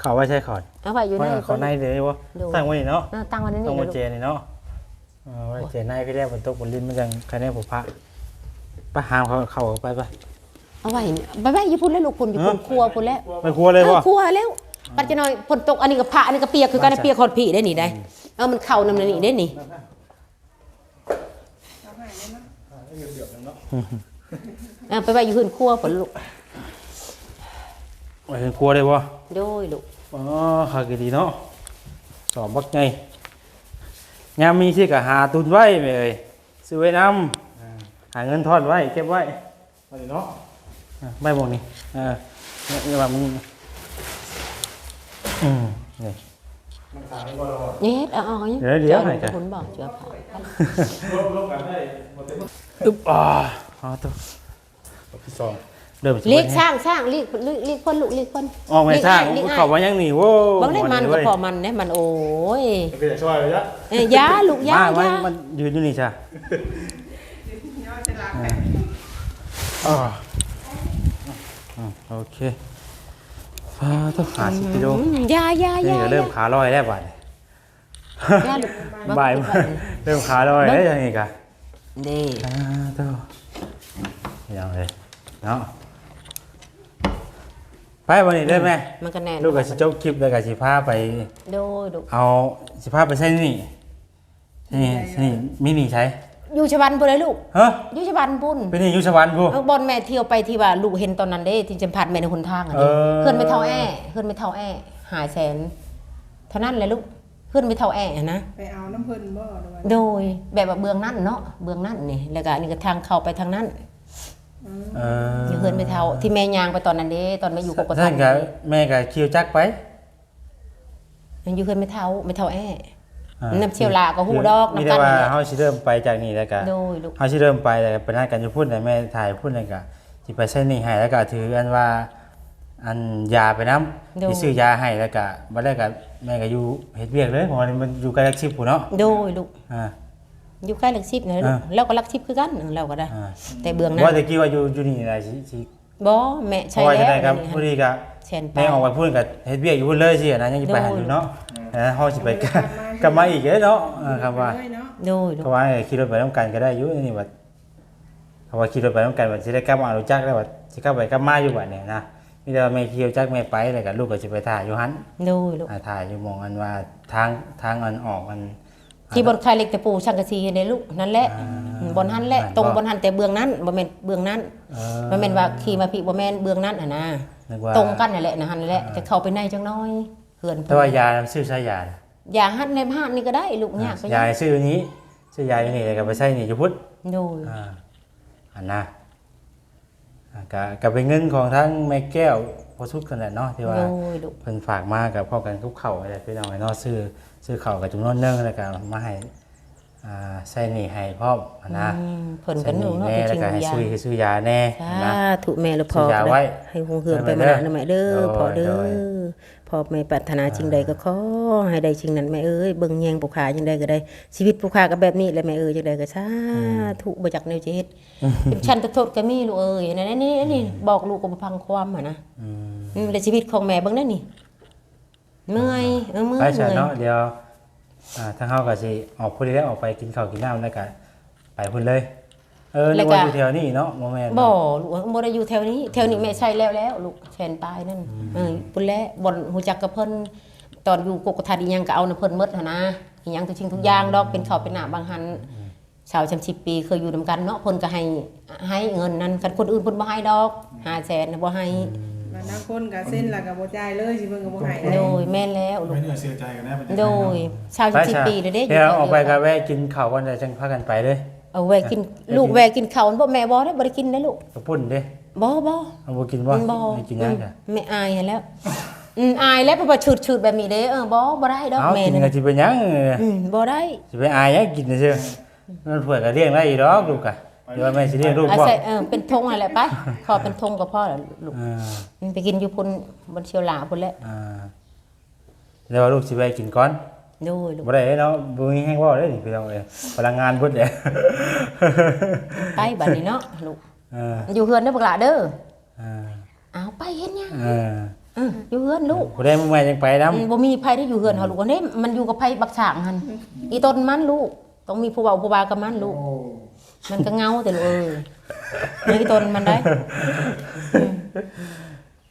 ເຂົ້າໄວ້ໃສເຂົ້າ? ເອົາໄວ້ຢູ່ໃນ ເຂົ້າໃນເດ້ບໍ່? ໂດຍ ຕັ້ງໄວ້ນີ້ເນາະ. ເອີ ຕັ້ງໄວ້ໃນນີ້ ຕັ້ງໄວ້ແຈນີ້ເນາະ. ເອີ ໄວ້ແຈໃນ ພີ່ແລ້ວຝົນຕົກຝົນລິນມັນຈັ່ງໃຄແນ່ຜູ້ພະ. ໄປຫາເຂົາ ເຂົ້າໄປ ໄປ. ເອົາໄວ້ ໄປໄວ້ຢູ່ພຸ້ນແຫຼະລູກ ພຸ້ນ ຢູ່ພຸ້ນ ຄົວພຸ້ນແຫຼະ. ໄປຄົວເລີຍບໍ່? ເອີ ຄົວແລ້ວ. ບັດຈັກໜ້ອຍຝົນຕົກ ອັນນີ້ກໍພະ ອັນນີ້ກໍປຽກຄືກັນ ປຽກຮອດພີ້ໄດ໋ນີ້ໄດ໋. ເອີ ມັນເຂົ້ານຳໃນນີ້ເດ້ນີ້. ເອົາໄປໄວ້ຢູ່ເຮືອນຄົວພຸ້ນລູກ. ໄວ້ເຮືອນຄົວໄດ້ບໍ່? ໂດຍລູກ. ອໍ ຄັກອີ່ຫຼີເນາະ ສອບບັກໃຫຍ່. ຍາມມີຊິກະຫາຕຸນໄວ້ແມ່ເອີຍ ຊື້ໄວ້ນຳ. ອ່າ ຫາເງິນທອນໄວ້ ເກັບໄວ້. ໄວ້ເນາະ ອ່າ ໄວ້ໝ່ອງນີ້. ເອີ ນີ້ວ່າມັນ ອືມ ນີ້ ມັນຂາຍບໍ່ລະ? ເຮັດ ເອົາ ເອົາ ດຽວ ດຽວໃຫ້ກັນ ຄົນບອກເຊື່ອພາ ລວມ ລວມກັນໄດ້ບໍ່ເຕັມ. ອຶບ ອ່າ ເອົາໂຕ ຮອບທີສອງ ເລີ່ມ ຫຼີກ ສ້າງ ສ້າງ ຫຼີກ ຫຼີກ ຫຼີກເພິ່ນລູກ ຫຼີກເພິ່ນ. ອອກໄປສ້າງ ຫຼີກ ຫຼີກ ເຂົ້າມາຫຍັງນີ້ ໂອ້ ເບິ່ງໄດ້ ມັນກໍພໍມັນເດ້ ມັນ ໂອ້ຍ ເປັນຊ່ອຍໄປຊະ. ເອີ ຢ່າລູກ ຢ່າ ມາ ມາ ຢ່າ ມາຢືນຢູ່ນີ້ຊະ. ອ່າ ອືມ ໂອເຄ ປາດໂທ້ ຫ້າສິບກິໂລ. ອືມ ຢ່າ ຢ່າ ຢ່າ ນີ້ກໍເລີ່ມຂາລອຍແລ້ວບາດນີ້. ຢ່າລູກ ບ່າຍ ເບິ່ງ ເລີ່ມຂາລອຍແລ້ວ ເບິ່ງ ຢ່າງນີ້ກະ ເດ້ ອ່າ ໂທ້ ຢ່າງເລີຍເນາະ. ໄປບັດນີ້ເດີແມ່. ມັນກໍແນ່ນອນ ລູກກໍຊິຈົບຄລິບແລ້ວກໍຊິພາໄປ ໂດຍລູກ ເອົາ ຊິພາໄປໃຊ້ໜີ້. ໃຊ້ໜີ້ ໃຊ້ໜີ້ ມີໜີ້ໃສ? ຢູ່ສະຫວັນພຸ້ນເລີຍລູກ. ຮະ? ຢູ່ສະຫວັນພຸ້ນ. ເປັນໜີ້ຢູ່ສະຫວັນພຸ້ນ? ເອີ ບ່ອນແມ່ທ່ຽວໄປທີ່ວ່າລູກເຫັນຕອນນັ້ນເດ້ ທີ່ຈຳພັດແມ່ໃນຫົນທາງຫັ້ນເດ້. ເອີ ເຮືອນແມ່ເຖົ້າແອ້ ເຮືອນແມ່ເຖົ້າແອ້ ຫ້າແສນ ເທົ່ານັ້ນແຫຼະລູກ. ເຮືອນແມ່ເຖົ້າແອ້ຫັ້ນນະ ໄປເອົານຳເພິ່ນບໍ່ ຫຼືວ່າ? ໂດຍ ແບບວ່າເບື້ອງນັ້ນເນາະ ເບື້ອງນັ້ນນີ້ ແລ້ວກໍອັນນີ້ກໍທາງເຂົ້າໄປທາງນັ້ນ. ເອີ ຢູ່ເຮືອນແມ່ເຖົ້າທີ່ແມ່ຍ່າງໄປຕອນນັ້ນເດ້ ຕອນແມ່ຢູ່ກົກກະທັດ. ແມ່ກໍຂີ່ຈັກໄປ ຍັງຢູ່ເຮືອນແມ່ເຖົ້າ ແມ່ເຖົ້າແອ້. ອາ ນຳທ່ຽວຫຼ້າກໍຮູ້ດອກ ມີແຕ່ວ່າເຮົາຊິເລີ່ມໄປຈາກນີ້ແລ້ວກໍ ໂດຍລູກ ເຮົາຊິເລີ່ມໄປແລ້ວກໍໄປນັດກັນຢູ່ພຸ້ນ ແລ້ວແມ່ຖ່າຍພຸ້ນ ແລ້ວກໍຊິໄປໃຊ້ໜີ້ໃຫ້ ແລ້ວກໍຖືອັນວ່າ ອັນຢາໄປນຳ ໂດຍ ຊິຊື້ຢາໃຫ້ ແລ້ວກະບັດແລ້ວກະແມ່ກະຢູ່ເຮັດວຽກເລີຍ ເພາະວ່າມັນຢູ່ໃກ້ຫຼັກສິບພຸ້ນເນາະ. ໂດຍລູກ ອ່າ ຢູ່ໃກ້ຫຼັກສິບນັ້ນແຫຼະລູກ. ອ່າ ແລ້ວກໍຫຼັກສິບຄືກັນ ເອີ ແລ້ວກໍໄດ້ ອ່າ ແຕ່ເບື້ອງນັ້ນ ບໍ່ ແຕ່ຄິດວ່າຢູ່ ຢູ່ນີ້ນະ ຊິ ຊິ ບໍ່ ແມ່ໃຊ້ແລ້ວ ພໍດີກະ ພໍດີກະ ແມ່ອອກໄປພຸ້ນກະເຮັດວຽກຢູ່ພຸ້ນເລີຍຊີ້ນະ ຍັງຊິໄປຫັ້ນຢູ່ເນາະ. ໂດຍ ເອີ ເຮົາຊິໄປ ກະ ກັບມາອີກເດ້ເນາະ. ເອີ ຄຳວ່າ ໂດຍລູກ ເພາະວ່າຂີ່ລົດໄປນຳກັນກໍໄດ້ຢູ່ ນີ້ວ່າ ເພາະວ່າຂີ່ລົດໄປນຳກັນ ວ່າຊິໄດ້ກັບມາເອົາລົດຈັກແລ້ວ ວ່າຊິກັບໄປກັບມາຢູ່ບາດນີ້ນະ. ມີແຕ່ວ່າແມ່ຂີ່ລົດຈັກແມ່ໄປ ແລ້ວກໍລູກກໍຊິໄປຖ້າຢູ່ຫັ້ນ. ໂດຍລູກ ອ່າ ຖ້າຢູ່ໝ່ອງອັນວ່າທາງ ທາງອັນອອກອັນ ທີ່ບ່ອນຂາຍເຫຼັກຕະປູສັງກະສີຫັ້ນເດ້ລູກ ນັ້ນແຫຼະ. ອ່າ ອືມ ບ່ອນຫັ້ນແຫຼະ ແມ່ນບໍ່? ຕົງບ່ອນຫັ້ນ ແຕ່ເບື້ອງນັ້ນ ບໍ່ແມ່ນເບື້ອງນັ້ນ. ເອີ ບໍ່ແມ່ນວ່າຂີ່ມາພີ້ ບໍ່ແມ່ນເບື້ອງນັ້ນຫັ້ນນະ ນຶກວ່າ ຕົງກັນຫັ້ນແຫຼະ ນະ ຫັ້ນແຫຼະ. ອ່າ ແຕ່ເຂົ້າໄປໃນຈັກໜ້ອຍ ເຮືອນ ແຕ່ວ່າຢາຊື້ໃສຢາ? ຢາຫັ້ນແນມຮ້ານນີ້ກໍໄດ້ລູກ. ອ່າ ຍາກໄປ ຢາຊື້ຢູ່ນີ້ ຊື້ຢາຢູ່ນີ້ ແລ້ວກໍໄປໃຊ້ໜີ້ຢູ່ພຸ້ນ. ໂດຍ ອ່າ ຫັ້ນນະ ອ່າ ກະ ກະເປັນເງິນຂອງທາງແມ່ແກ້ວພໍ່ສຸກຫັ້ນແຫຼະເນາະ ທີ່ວ່າ ໂດຍ ເພິ່ນຝາກມາ ກະພ້ອມກັນກັບເຂົ້າຫັ້ນແຫຼະ ພີ່ນ້ອງເອີຍເນາະ. ຊື້ ຊື້ເຂົ້າກະຈຳນວນໜຶ່ງ ແລ້ວກະມາໃຫ້ ອ່າ ໃຊ້ໜີ້ໃຫ້ພ້ອມຫັ້ນນະ. ອືມ ເພິ່ນກໍ ໃຊ້ໜີ້ແດ່ ແລ້ວກະໃຫ້ຊື້ ໃຫ້ຊື້ຢາແດ່. ສາທຸແມ່ ແລ້ວພໍ່ກໍໄດ້ໃຫ້ຮຸ່ງເຮືອງໄປມານະນະແມ່ເດີ ພໍ່ເດີ. ພໍ່ແມ່ປາດຖະໜາສິ່ງໃດກໍຂໍໃຫ້ໄດ້ສິ່ງນັ້ນແມ່ເອີຍ. ເບິ່ງແຍງຜູ້ຂ້າຈັ່ງໃດກໍໄດ້ ຊີວິດຜູ້ຂ້າກໍແບບນີ້ແຫຼະແມ່ເອີຍ. ຈັ່ງໃດກໍສາທຸ ບໍ່ຈັກແນວຊິເຮັດ ເປັນຊັ້ນທຸກໂທດກໍມີລູກເອີຍ. ອັນນີ້ ອັນນີ້ ອັນນີ້ ອືມ ບອກລູກກໍບໍ່ຟັງຄວາມຫັ້ນນະ. ອືມ ອືມ ແລະຊີວິດຂອງແມ່ເບິ່ງແດ່ນີ້ ເມື່ອຍ ເອີ ເມື່ອຍ ໄປຊະເນາະ. ເມື່ອຍ ດຽວ ອ່າ ທາງເຮົາກໍຊິອອກພຸ້ນແຫຼະ ອອກໄປກິນເຂົ້າກິນນ້ຳ ແລ້ວກໍໄປພຸ້ນເລີຍ. ເອີ ແລ້ວກໍ ນຶກວ່າຢູ່ແຖວນີ້ເນາະ ບໍ່ແມ່ນ ບໍ່ ລູກ ບໍ່ໄດ້ຢູ່ແຖວນີ້. ແຖວນີ້ແມ່ໃຊ້ແລ້ວ ແລ້ວລູກ ແສນປາຍນັ້ນ. ອືມ ເອີ ພຸ້ນແຫຼະ ບ່ອນຮູ້ຈັກກັບເພິ່ນ ຕອນຢູ່ກົກກະທັດອີ່ຫຍັງກໍເອົານຳເພິ່ນໝົດຫັ້ນນະ ອີ່ຫຍັງທຸກສິ່ງທຸກຢ່າງດອກ. ອືມ ເປັນເຂົ້າເປັນນ້ຳບາງຫັ້ນ ອືມ ຊາວສາມສິບປີເຄີຍຢູ່ນຳກັນເນາະ ເພິ່ນກໍໃຫ້ ໃຫ້ເງິນນັ້ນ. ຄັນຄົນອື່ນເພິ່ນບໍ່ໃຫ້ດອກ ຫ້າແສນນະ ບໍ່ໃຫ້. ອືມ ບາງຄົນກໍເຊັນແລ້ວກໍບໍ່ຈ່າຍເລີຍ ຊິເພິ່ນກໍບໍ່ໃຫ້ເລີຍ. ໂດຍ ແມ່ນແລ້ວ ເພິ່ນກໍເສຍໃຈກັນນະ. ໂດຍ ຊາວສາມສິບປີແລ້ວເດ້. ດຽວອອກໄປກໍແວະກິນເຂົ້າກ່ອນ ແລ້ວຈັ່ງພາກັນໄປເດີ. ເອົາແວະກິນ ໄປກິນ ລູກແວະກິນເຂົ້າ ບໍ່ ແມ່ບໍ່ໄດ້ ບໍ່ໄດ້ກິນເດ້ລູກ. ເຂົ້າປຸ້ນເດ້. ບໍ່ ບໍ່ ເອົາ ບໍ່ກິນບໍ່? ບໍ່ ບໍ່ໄດ້ກິນຫຍັງ. ອືມ ແມ່ອາຍຫັ້ນແຫຼະ. ອືມ ອາຍແຫຼະ ເພາະວ່າຊືດໆແບບນີ້ເດ້. ເອີ ບໍ່ ບໍ່ໄດ້ດອກ. ເອົາ ແມ່ ກິນກໍຊິເປັນຫຍັງ. ອືມ ບໍ່ໄດ້ ຊິໄປອາຍຫຍັງ ກິນຊື່ໆ. ມັນເພື່ອກໍລ້ຽງໄດ້ຢູ່ດອກລູກກະ ຫຼືວ່າແມ່ຊິລ້ຽງລູກບໍ່? ເອີ ເປັນຖົງຫັ້ນແຫຼະໄປ ຂໍເປັນຖົງກໍພໍແລ້ວລູກ. ເອີ ໄປກິນຢູ່ພຸ້ນ ບ່ອນສ່ຽວຫຼ້າພຸ້ນແຫຼະ. ອ່າ ແຕ່ວ່າລູກຊິແວະກິນກ່ອນ. ໂດຍລູກ ບໍ່ໄດ້ເນາະ ບໍ່ມີແຮງເວົ້າເດ້ນີ້ ພີ່ນ້ອງເອີຍ ພະລັງງານເບິດແລ້ວ. ໄປບັດນີ້ເນາະລູກ. ເອີ ຢູ່ເຮືອນເດີບັກຫຼ້າເດີ. ອ່າ ອ້າວ ໄປເຮັດຫຍັງ? ເອີ ເອີ ຢູ່ເຮືອນລູກ ຜູ້ໃດມາໃໝ່ຈັ່ງໄປນຳ. ອືມ ບໍ່ມີໃຜໄດ້ຢູ່ເຮືອນເຮົາລູກ. ອັນນີ້ມັນຢູ່ກັບໃຜບັກຊ້າງຫັ້ນ ອີ່ຕົນມັນລູກ ຕ້ອງມີຜູ້ເວົ້າຜູ້ວ່າກັບມັນລູກ. ໂອ້ ມັນກໍເຫງົາແຕ່ລູກເອີຍ ອີ່ຕົນມັນໄດ໋. ອືມ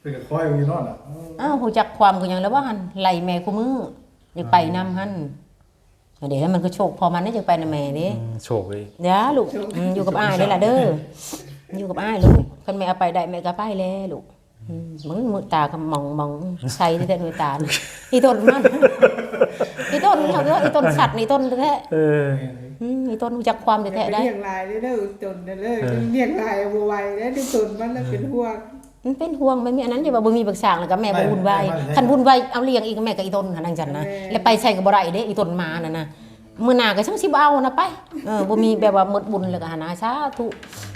ເພິ່ນກໍຄອຍຢູ່ເນາະນະ. ເອີ ອ້າວ ຮູ້ຈັກຄວາມຄືຫຍັງແລ້ວວ່າຫັ້ນ ໄລ່ແມ່ຄູ່ມື້ ຢາກໄປນຳຫັ້ນ. ເດ້ ມັນກໍໂຊກພໍ່ມັນເດ້ ຈະໄປນຳແມ່ເດ້. ອືມ ໂຊກເລີຍ ຢ່າລູກ. ໂຊກ ອືມ ຢູ່ກັບອ້າຍເດ້ລະເດີ ຢູ່ກັບອ້າຍລູກ. ຄັນແມ່ເອົາໄປໄດ້ ແມ່ກໍໄປແລ້ວລູກ. ອືມ ອືມ ເບິ່ງມືຕາກໍມອງໆ ໃສ່ແທ້ໆ ມືຕານີ້ ອີ່ຕົນມັນ ອີ່ຕົນເຮົາເດີ ອີ່ຕົນສັດນີ້ ອີ່ຕົນແທ້. ເອີ ອືມ ອີ່ຕົນຮູ້ຈັກຄວາມແທ້ໆ ໄດ້ ຢ່າໄປລ້ຽງຫຼາຍເດີ ອີ່ຕົນເດີ. ເອີ ລ້ຽງຫຼາຍບໍ່ໄຫວເດ້ ອີ່ຕົນມັນລະເປັນຫ່ວງ. ມັນເປັນຫ່ວງ ມັນມີອັນນັ້ນຢູ່ວ່າບໍ່ມີບັກຊ້າງ ແລ້ວກໍແມ່ບໍ່ວຸ່ນວາຍ. ແມ່ ແມ່ ຄັນວຸ່ນວາຍເອົາລ້ຽງອີກ ແມ່ກໍອີ່ຕົນຫັ້ນຈັ່ງຊັ້ນນະ. ແມ່ ແລ້ວໄປໃສກໍບໍ່ໄດ້ເດ້ ອີ່ຕົນໝານັ້ນນະ. ມື້ໜ້າກໍຊ່າງຊິບໍ່ເອົານະ ໄປ. ເອີ ບໍ່ມີແບບວ່າໝົດບຸນແລ້ວກໍຫັ້ນນະ. ສາທຸ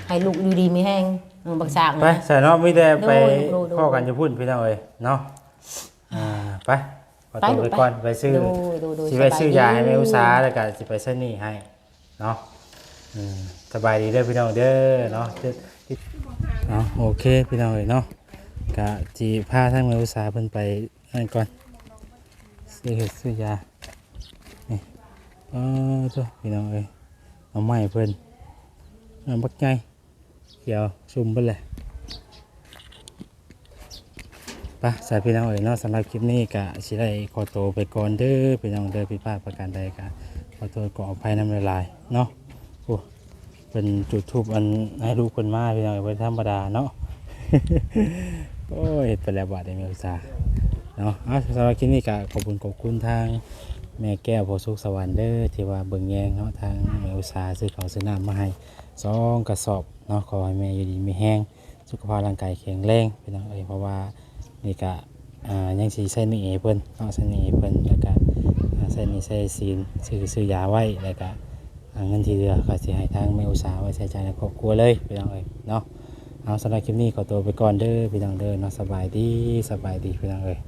ໃຫ້ລູກຢູ່ດີມີແຮງ. ເອີ ບັກຊ້າງ ໄປຊະເນາະ ມີແຕ່ໄປ ໂດຍ ໂດຍ ໂດຍ ພໍ້ກັນຢູ່ພຸ້ນພີ່ນ້ອງເອີຍເນາະ. ອ່າ ໄປ ຂໍຕົວໄປ ໄປກ່ອນ ໄປຊື້ ໂດຍ ໂດຍ ໂດຍ ຊິໄປຊື້ຢາໃຫ້ແມ່ອຸດສາ ແລ້ວກໍຊິໄປໃຊ້ໜີ້ໃຫ້ ເນາະ. ອືມ ສະບາຍດີເດີພີ່ນ້ອງເດີເນາະ. ເອົາ ໂອເຄພີ່ນ້ອງເອີຍເນາະ ກະຊິພາທາງແມ່ອຸດສາເພິ່ນໄປນັ້ນກ່ອນ ຊື້ເຫັດຊື້ຢາ. ນີ້ ເອີ ໂທ້ ພີ່ນ້ອງເອີຍ ໜໍ່ໄມ້ເພິ່ນ ໜໍ່ບັກໃຫຍ່ ຂຽວຊຸ່ມເບິດແຫຼະ. ອ່ະ ສາຍພີ່ນ້ອງເອີຍເນາະ ສຳລັບຄລິບນີ້ກະຊິໄດ້ຂໍໂຕໄປກ່ອນເດີພີ່ນ້ອງເດີ ຜິດພາດປະການໃດກະຂໍໂທດຂໍອະໄພນຳຫຼາຍໆເນາະ. ໂອ້ ເພິ່ນຈູດທູບອັນໃຫ້ລູກເພິ່ນມາພີ່ນ້ອງເອີຍ ບໍ່ທຳມະດາເນາະ. ໂອ້ຍ ເຮັດໄປແລ້ວບາດນີ້ແມ່ອຸດສາເນາະ. ເອົາ ສຳລັບຄລິບນີ້ກະຂອບຄຸນຂອບຄຸນທາງແມ່ແກ້ວ ພໍ່ສຸກສະຫວັນເດີ ທີ່ວ່າເບິ່ງແຍງເນາະ ທາງແມ່ອຸດສາຊື້ເຂົ້າຊື້ນ້ຳມາໃຫ້ສອງກະສອບເນາະ. ຂໍໃຫ້ແມ່ຢູ່ດີມີແຮງ ສຸຂະພາບຮ່າງກາຍແຂງແຮງພີ່ນ້ອງເອີຍ ເພາະວ່ານີ້ກະ ອ່າ ຍັງຊິໃຊ້ໜີ້ໃຫ້ເພິ່ນເນາະ ໃຊ້ໜີ້ໃຫ້ເພິ່ນ ແລ້ວກະ ອ່າ ໃຊ້ໜີ້ໃຊ້ສິນ ຊື້ ຊື້ຢາໄວ້ ແລ້ວກະ ອ່າ ເງິນທີ່ເຫຼືອກະຊິໃຫ້ທາງແມ່ອຸດສາໄວ້ໃຊ້ຈ່າຍໃນຄອບຄົວເລີຍພີ່ນ້ອງເອີຍເນາະ. ເອົາ ສຳລັບຄລິບນີ້ຂໍໂຕໄປກ່ອນເດີພີ່ນ້ອງເດີເນາະ. ສະບາຍດີ ສະບາຍດີພີ່ນ້ອງເອີຍ.